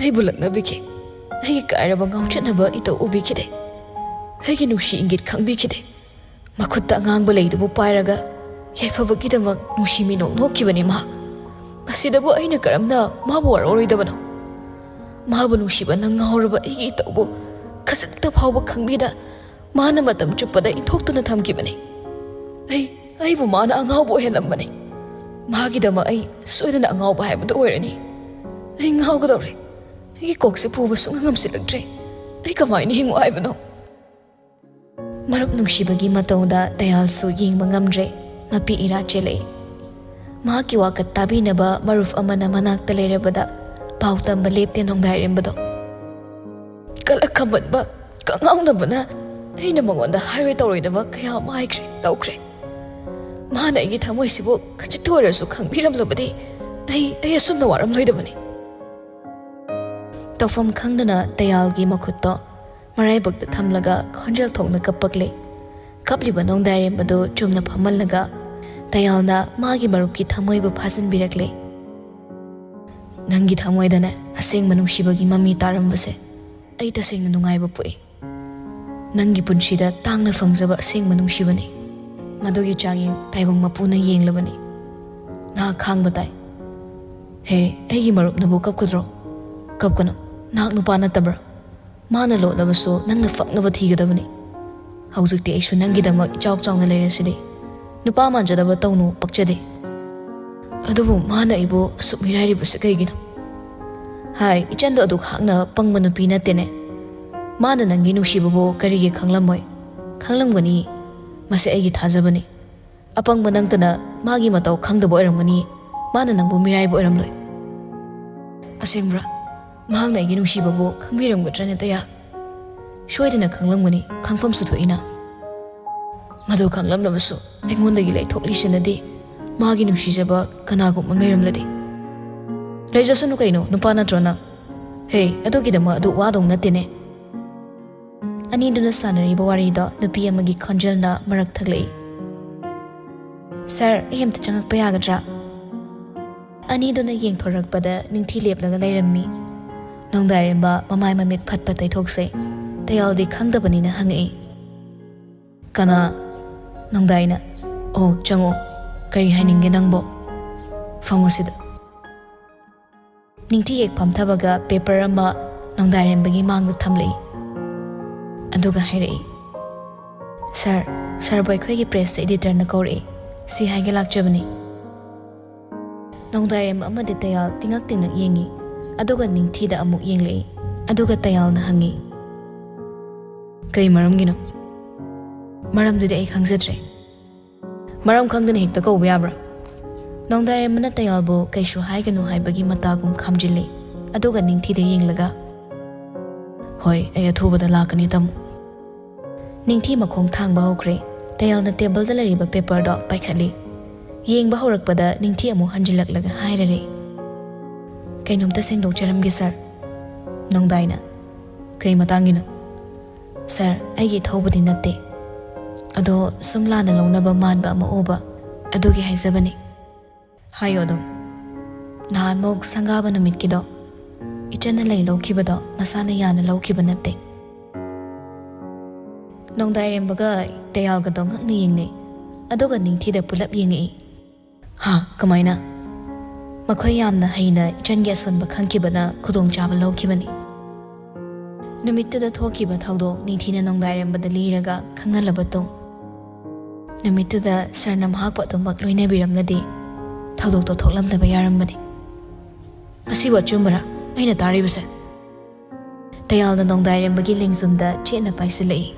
ꯑꯩꯕꯨ ꯂꯛꯅꯕꯤꯈꯤ꯫ ꯑꯩꯒꯤ ꯀꯥꯏꯔꯕ ꯉꯥꯎꯆꯠꯅꯕ ꯏꯇꯧ ꯎꯕꯤꯈꯤꯗꯦ꯫ ꯑꯩꯒꯤ ꯅꯨꯡꯁꯤ ꯏꯪꯒꯤꯠ ꯈꯪꯕꯤꯈꯤꯗꯦ꯫ ꯃꯈꯨꯠꯇ ꯑꯉꯥꯡꯕ ꯂꯩꯗꯨꯕꯨ ꯄꯥꯏꯔꯒ ꯌꯥꯏꯐꯕꯒꯤꯗꯃꯛ ꯅꯨꯡꯁꯤ ꯃꯤꯅꯣꯛ ꯅꯣꯛꯈꯤꯕꯅꯤ ꯃꯍꯥꯛ꯫ ꯃꯁꯤꯗꯕꯨ ꯑꯩꯅ ꯀꯔꯝꯅ ꯃꯥꯕꯨ ꯋꯥꯔꯧꯔꯣꯏꯗꯕꯅꯣ? ꯃꯥꯕꯨ ꯅꯨꯡꯁꯤꯕꯅ ꯉꯥꯎꯔꯕ ꯑꯩꯒꯤ ꯏꯇꯧꯕꯨ ꯈꯖꯤꯛꯇ ꯐꯥꯎꯕ ꯈꯪꯕꯤꯗ ꯃꯥꯅ ꯃꯇꯝ ꯆꯨꯞꯄꯗ ꯏꯟꯊꯣꯛꯇꯨꯅ ꯊꯝꯈꯤꯕꯅꯤ꯫ ꯑꯩ, ꯑꯩꯕꯨ ꯃꯥꯅ ꯑꯉꯥꯎꯕ ꯑꯣꯏꯍꯜꯂꯝꯕꯅꯤ꯫ ꯃꯥꯒꯤꯗꯃꯛ ꯑꯩ ꯁꯣꯏꯗꯅ ꯑꯉꯥꯎꯕ ꯍꯥꯏꯕꯗꯨ ꯑꯣꯏꯔꯅꯤ꯫ ꯑꯩ ꯉꯥꯎꯒꯗꯧꯔꯦ꯫ ꯑꯩꯒꯤ ꯀꯣꯛꯁꯦ ꯄꯨꯕ ꯁꯨꯡꯉꯝ ꯉꯝꯁꯤꯜꯂꯛꯇ꯭ꯔꯦ꯫ ꯑꯩ ꯀꯃꯥꯏꯅ ꯍꯤꯡꯉꯨ ꯍꯥꯏꯕꯅꯣ? ꯃꯔꯨꯞ ꯅꯨꯡꯁꯤꯕꯒꯤ ꯃꯇꯧꯗ ꯗꯌꯥꯜꯁꯨ ꯌꯦꯡꯕ ꯉꯝꯗ꯭ꯔꯦ꯫ ꯃꯄꯤ ꯏꯔꯥ ꯆꯦꯜꯂꯛꯏ꯫ ꯃꯍꯥꯛꯀꯤ ꯋꯥꯀꯠ ꯇꯥꯕꯤꯅꯕ ꯃꯔꯨꯞ ꯑꯃꯅ ꯃꯅꯥꯛꯇ ꯂꯩꯔꯕꯗ ꯄꯥꯎ ꯇꯝꯕ ꯂꯦꯞꯇꯦ ꯅꯣꯡꯗꯥꯏꯔꯦꯝꯕꯗꯣ꯫ ꯀꯂꯛ ꯈꯝꯕꯟꯕ, ꯀꯉꯥꯎꯅꯕꯅ ꯑꯩꯅ ꯃꯉꯣꯟꯗ ꯍꯥꯏꯔꯣꯏ ꯇꯧꯔꯣꯏꯗꯕ ꯀꯌꯥ ꯑꯃ ꯍꯥꯏꯈ꯭ꯔꯦ, ꯇꯧꯈ꯭ꯔꯦ꯫ ꯃꯥꯅ ꯑꯩꯒꯤ ꯊꯃꯣꯏꯁꯤꯕꯨ ꯈꯖꯤꯛꯇ ꯑꯣꯏꯔꯁꯨ ꯈꯪꯕꯤꯔꯝꯂꯕꯗꯤ ꯑꯩ, ꯑꯩ ꯑꯁꯨꯝꯅ ꯋꯥꯔꯝꯂꯣꯏꯗꯕꯅꯤ꯫ ꯇꯧꯐꯝ ꯈꯪꯗꯅ ꯗꯌꯥꯜꯒꯤ ꯃꯈꯨꯠꯇꯣ ꯃꯔꯥꯏꯕꯛꯇ ꯊꯝꯂꯒ ꯈꯣꯟꯖꯦꯜ ꯊꯣꯛꯅ ꯀꯞꯄꯛꯂꯦ꯫ ꯀꯞꯂꯤꯕ ꯅꯣꯡꯗꯥꯏꯔꯦꯝꯕꯗꯨ ꯆꯨꯝꯅ ꯐꯝꯍꯜꯂꯒ ꯗꯌꯥꯜꯅ ꯃꯥꯒꯤ ꯃꯔꯨꯞꯀꯤ ꯊꯃꯣꯏꯕꯨ ꯐꯥꯖꯤꯟꯕꯤꯔꯛꯂꯦ꯫ "ꯅꯪꯒꯤ ꯊꯃꯣꯏꯗꯅꯦ ꯑꯁꯦꯡꯕ ꯅꯨꯡꯁꯤꯕꯒꯤ ꯃꯃꯤ ꯇꯥꯔꯝꯕꯁꯦ ꯑꯩ ꯇꯁꯦꯡꯅ ꯅꯨꯡꯉꯥꯏꯕ ꯄꯣꯛꯏ꯫ ꯅꯪꯒꯤ ꯄꯨꯟꯁꯤꯗ ꯇꯥꯡꯅ ꯐꯪꯖꯕ ꯑꯁꯦꯡꯕ ꯅꯨꯡꯁꯤꯕꯅꯤ꯫ ꯃꯗꯨꯒꯤ ꯆꯥꯡꯌꯦꯡ ꯇꯥꯏꯕꯪ ꯃꯄꯨꯅ ꯌꯦꯡꯂꯕꯅꯤ꯫ ꯅꯍꯥꯛ ꯈꯥꯡꯕ ꯇꯥꯏ꯫ ꯍꯦ, ꯑꯩꯒꯤ ꯃꯔꯨꯞꯅꯕꯨ ꯀꯞꯀꯗ꯭ꯔꯣ? ꯀꯞꯀꯅꯨ꯫ ꯅꯍꯥꯛ ꯅꯨꯄꯥ ꯅꯠꯇꯕ꯭ꯔꯥ? ꯃꯥꯅ ꯂꯣꯠꯂꯕꯁꯨ ꯅꯪꯅ ꯐꯪꯅꯕ ꯊꯤꯒꯗꯕꯅꯤ꯫ ꯍꯧꯖꯤꯛꯇꯤ ꯑꯩꯁꯨ ꯅꯪꯒꯤꯗꯃꯛ ꯏꯆꯥꯎ ꯆꯥꯎꯅ ꯂꯩꯔꯁꯤꯗꯤ꯫ ꯅꯨꯄꯥ ꯃꯥꯟꯖꯗꯕ ꯇꯧꯅꯨ, ꯄꯛꯆꯗꯦ꯫ ꯑꯗꯨꯕꯨ ꯃꯥꯅ ꯑꯩꯕꯨ ꯑꯁꯨꯛ ꯃꯤꯔꯥꯏꯔꯤꯕꯁꯦ ꯀꯩꯒꯤꯅꯣ? ꯍꯥꯏ, ꯏꯆꯟꯗꯣ ꯑꯗꯨꯛ ꯍꯥꯛꯅ ꯄꯪꯕ ꯅꯨꯄꯤ ꯅꯠꯇꯦꯅꯦ꯫ ꯃꯥꯅ ꯅꯪꯒꯤ ꯅꯨꯡꯁꯤꯕꯕꯨ ꯀꯔꯤꯒꯤ ꯈꯪꯂꯝꯃꯣꯏ? ꯈꯪꯂꯝꯒꯅꯤ꯫ ꯃꯁꯤ ꯑꯩꯒꯤ ꯊꯥꯖꯕꯅꯤ꯫ ꯑꯄꯪꯕ ꯅꯪꯇꯅ ꯃꯥꯒꯤ ꯃꯇꯧ ꯈꯪꯗꯕ ꯑꯣꯏꯔꯝꯒꯅꯤ꯫ ꯃꯥꯅ ꯅꯪꯕꯨ ꯃꯤꯔꯥꯏꯕ ꯑꯣꯏꯔꯝꯂꯣꯏ꯫ ꯑꯁꯦꯡꯕ꯭ꯔꯥ? ꯃꯍꯥꯛꯅ ꯑꯩꯒꯤ ꯅꯨꯡꯁꯤꯕꯕꯨ ꯈꯪꯕꯤꯔꯝꯒꯗ꯭ꯔꯅꯦ, ꯗꯌꯥ? ꯁꯣꯏꯗꯅ ꯈꯪꯂꯝꯒꯅꯤ, ꯈꯪꯐꯝꯁꯨ ꯊꯣꯛꯏꯅ꯫ ꯃꯗꯨ ꯈꯪꯂꯝꯂꯕꯁꯨ ꯑꯩꯉꯣꯟꯗꯒꯤ ꯂꯩꯊꯣꯛꯂꯤꯁꯤꯅꯗꯤ ꯃꯥꯒꯤ ꯅꯨꯡꯁꯤꯖꯕ ꯀꯅꯥꯒꯨꯝꯕ ꯂꯩꯔꯝꯂꯗꯤ꯫ ꯂꯩꯖꯁꯅꯨ ꯀꯩꯅꯣ, ꯅꯨꯄꯥ ꯅꯠꯇ꯭ꯔꯣ ꯅꯪ? ꯍꯦ, ꯑꯗꯨꯒꯤꯗꯃꯛ ꯑꯗꯨ ꯋꯥꯗꯧ ꯅꯠꯇꯦꯅꯦ꯫ ꯑꯅꯤꯗꯨꯅ ꯁꯥꯟꯅꯔꯤꯕ ꯋꯥꯔꯤꯗꯣ ꯅꯨꯄꯤ ꯑꯃꯒꯤ ꯈꯣꯟꯖꯦꯜꯅ ꯃꯔꯛ ꯊꯠꯂꯛꯏ꯫ "ꯁꯥꯔ, ꯑꯩ ꯑꯝꯇ ꯆꯪꯉꯛꯄ ꯌꯥꯒꯗ꯭ꯔꯥ?" ꯑꯅꯤꯗꯨꯅ ꯌꯦꯡꯊꯣꯔꯛꯄꯗ ꯅꯤꯡꯊꯤ ꯂꯦꯞꯂꯒ ꯂꯩꯔꯝꯃꯤ꯫ ꯅꯣꯡꯗꯥꯏꯔꯦꯝꯕ ꯃꯃꯥꯏ ꯃꯃꯤꯠ ꯐꯠꯄ ꯇꯩꯊꯣꯛꯆꯩ꯫ ꯗꯌꯥꯜꯗꯤ ꯈꯪꯗꯕꯅꯤꯅ ꯍꯪꯉꯛꯏ꯫ "ꯀꯅꯥ?" ꯅꯣꯡꯗꯥꯏꯅ, "ꯑꯣ, ꯆꯪꯉꯣ꯫ ꯀꯔꯤ ꯍꯥꯏꯅꯤꯡꯒꯦ ꯅꯪꯕꯣ? ꯐꯝꯃꯨ ꯁꯤꯗ꯫" ꯅꯤꯡꯊꯤ ꯍꯦꯛ ꯐꯝꯊꯕꯒ ꯄꯦꯄꯔ ꯑꯃ ꯅꯣꯡꯗꯥꯏꯔꯦꯝꯕꯒꯤ ꯃꯥꯡꯗ ꯊꯝꯂꯛꯏ꯫ ꯑꯗꯨꯒ ꯍꯥꯏꯔꯛꯏ, "ꯁꯥꯔ, ꯁꯥꯔꯕꯨ ꯑꯩꯈꯣꯏꯒꯤ ꯄ꯭ꯔꯦꯁꯇ ꯏꯗꯤꯇꯔꯅ ꯀꯧꯔꯛꯏ꯫ ꯁꯤ ꯍꯥꯏꯒꯦ ꯂꯥꯛꯆꯕꯅꯤ꯫" ꯅꯣꯡꯗꯥꯏꯔꯦꯝꯕ ꯑꯃꯗꯤ ꯇꯌꯥꯜ ꯇꯤꯡꯉꯛ ꯇꯤꯡꯉꯛ ꯌꯦꯡꯉꯤ, ꯑꯗꯨꯒ ꯅꯤꯡꯊꯤꯗ ꯑꯃꯨꯛ ꯌꯦꯡꯂꯛꯏ, ꯑꯗꯨꯒ ꯇꯌꯥꯜꯅ ꯍꯪꯉꯤ, "ꯀꯩ ꯃꯔꯝꯒꯤꯅꯣ?" "ꯃꯔꯝꯗꯨꯗꯤ ꯑꯩ ꯈꯪꯖꯗ꯭ꯔꯦ꯫" "ꯃꯔꯝ ꯈꯪꯗꯅ ꯍꯦꯛꯇ ꯀꯧꯕ ꯌꯥꯕ꯭ꯔꯥ?" ꯅꯣꯡꯗꯥꯏꯔꯦꯝꯕꯅ ꯇꯌꯥꯜꯕꯨ ꯀꯩꯁꯨ ꯍꯥꯏꯒꯅꯨ ꯍꯥꯏꯕꯒꯤ ꯃꯇꯥꯒꯨꯝ ꯈꯥꯝꯖꯤꯜꯂꯤ, ꯑꯗꯨꯒ ꯅꯤꯡꯊꯤꯗ ꯌꯦꯡꯂꯒ, "ꯍꯣꯏ, ꯑꯩ ꯑꯊꯨꯕꯗ ꯂꯥꯛꯀꯅꯤ, ꯇꯥꯃꯣ꯫" ꯅꯤꯡꯊꯤ ꯃꯈꯣꯡ ꯊꯥꯡꯕ ꯍꯧꯈ꯭ꯔꯦ꯫ ꯇꯌꯥꯜꯅ ꯇꯦꯕꯜꯗ ꯂꯩꯔꯤꯕ ꯄꯦꯄꯔꯗꯣ ꯄꯥꯏꯈꯠꯂꯤ꯫ ꯌꯦꯡꯕ ꯍꯧꯔꯛꯄꯗ ꯅꯤꯡꯊꯤ ꯑꯃꯨꯛ ꯍꯟꯖꯤꯜꯂꯛꯂꯒ ꯍꯥꯏꯔꯔꯦ, "ꯀꯩꯅꯣꯝꯇ ꯁꯦꯡꯗꯣꯛꯆꯔꯝꯒꯦ, ꯁꯥꯔ꯫" ꯅꯣꯡꯗꯥꯏꯅ, "ꯀꯩ ꯃꯇꯥꯡꯒꯤꯅꯣ?" "ꯁꯥꯔ, ꯑꯩꯒꯤ ꯏꯊꯧꯕꯨꯗꯤ ꯅꯠꯇꯦ꯫ ꯑꯗꯣ ꯁꯨꯝ ꯂꯥꯟꯅ ꯂꯧꯅꯕ ꯃꯥꯟꯕ ꯑꯃ ꯎꯕ, ꯑꯗꯨꯒꯤ ꯍꯥꯏꯖꯕꯅꯤ꯫" "ꯍꯥꯏꯌꯣ ꯑꯗꯨꯝ꯫" "ꯅꯍꯥꯟꯃꯨꯛ ꯁꯪꯒꯥꯕ ꯅꯨꯃꯤꯠꯀꯤꯗꯣ, ꯏꯆꯟꯅ ꯂꯩ ꯂꯧꯈꯤꯕꯗꯣ ꯃꯁꯥꯅ ꯌꯥꯅ ꯂꯧꯈꯤꯕ ꯅꯠꯇꯦ꯫" ꯅꯣꯡꯗꯥꯏꯔꯦꯝꯕꯒ ꯇꯌꯥꯜꯒꯗꯣ ꯉꯛꯅ ꯌꯦꯡꯅꯩ, ꯑꯗꯨꯒ ꯅꯤꯡꯊꯤꯗ ꯄꯨꯂꯞ ꯌꯦꯡꯉꯛꯏ꯫ "ꯍꯥ, ꯀꯃꯥꯏꯅ?" "ꯃꯈꯣꯏ ꯌꯥꯝꯅ ꯍꯩꯅ ꯏꯆꯟꯒꯤ ꯑꯁꯣꯟꯕ ꯈꯪꯈꯤꯕꯅ ꯈꯨꯗꯣꯡꯆꯥꯕ ꯂꯧꯈꯤꯕꯅꯤ꯫" ꯅꯨꯃꯤꯠꯇꯨꯗ ꯊꯣꯛꯈꯤꯕ ꯊꯧꯗꯣꯛ ꯅꯤꯡꯊꯤꯅ ꯅꯣꯡꯗꯥꯏꯔꯦꯝꯕꯗ ꯂꯤꯔꯒ ꯈꯪꯍꯜꯂꯕ ꯇꯨꯡ, ꯅꯨꯃꯤꯠꯇꯨꯗ ꯁꯥꯔꯅ ꯃꯍꯥꯛꯄꯨ ꯑꯗꯨꯃꯛ ꯂꯣꯏꯅꯕꯤꯔꯝꯂꯗꯤ ꯊꯧꯗꯣꯛꯇꯣ ꯊꯣꯛꯂꯝꯗꯕ ꯌꯥꯔꯝꯕꯅꯤ꯫ "ꯑꯁꯤꯕꯨ ꯑꯆꯨꯝꯕꯔꯥ ꯑꯩꯅ ꯇꯥꯔꯤꯕꯁꯦ?" ꯇꯌꯥꯜꯅ ꯅꯣꯡꯗꯥꯏꯔꯦꯝꯕꯒꯤ ꯂꯦꯡꯖꯨꯝꯗ ꯆꯦꯠꯅ ꯄꯥꯏꯁꯤꯜꯂꯛꯏ꯫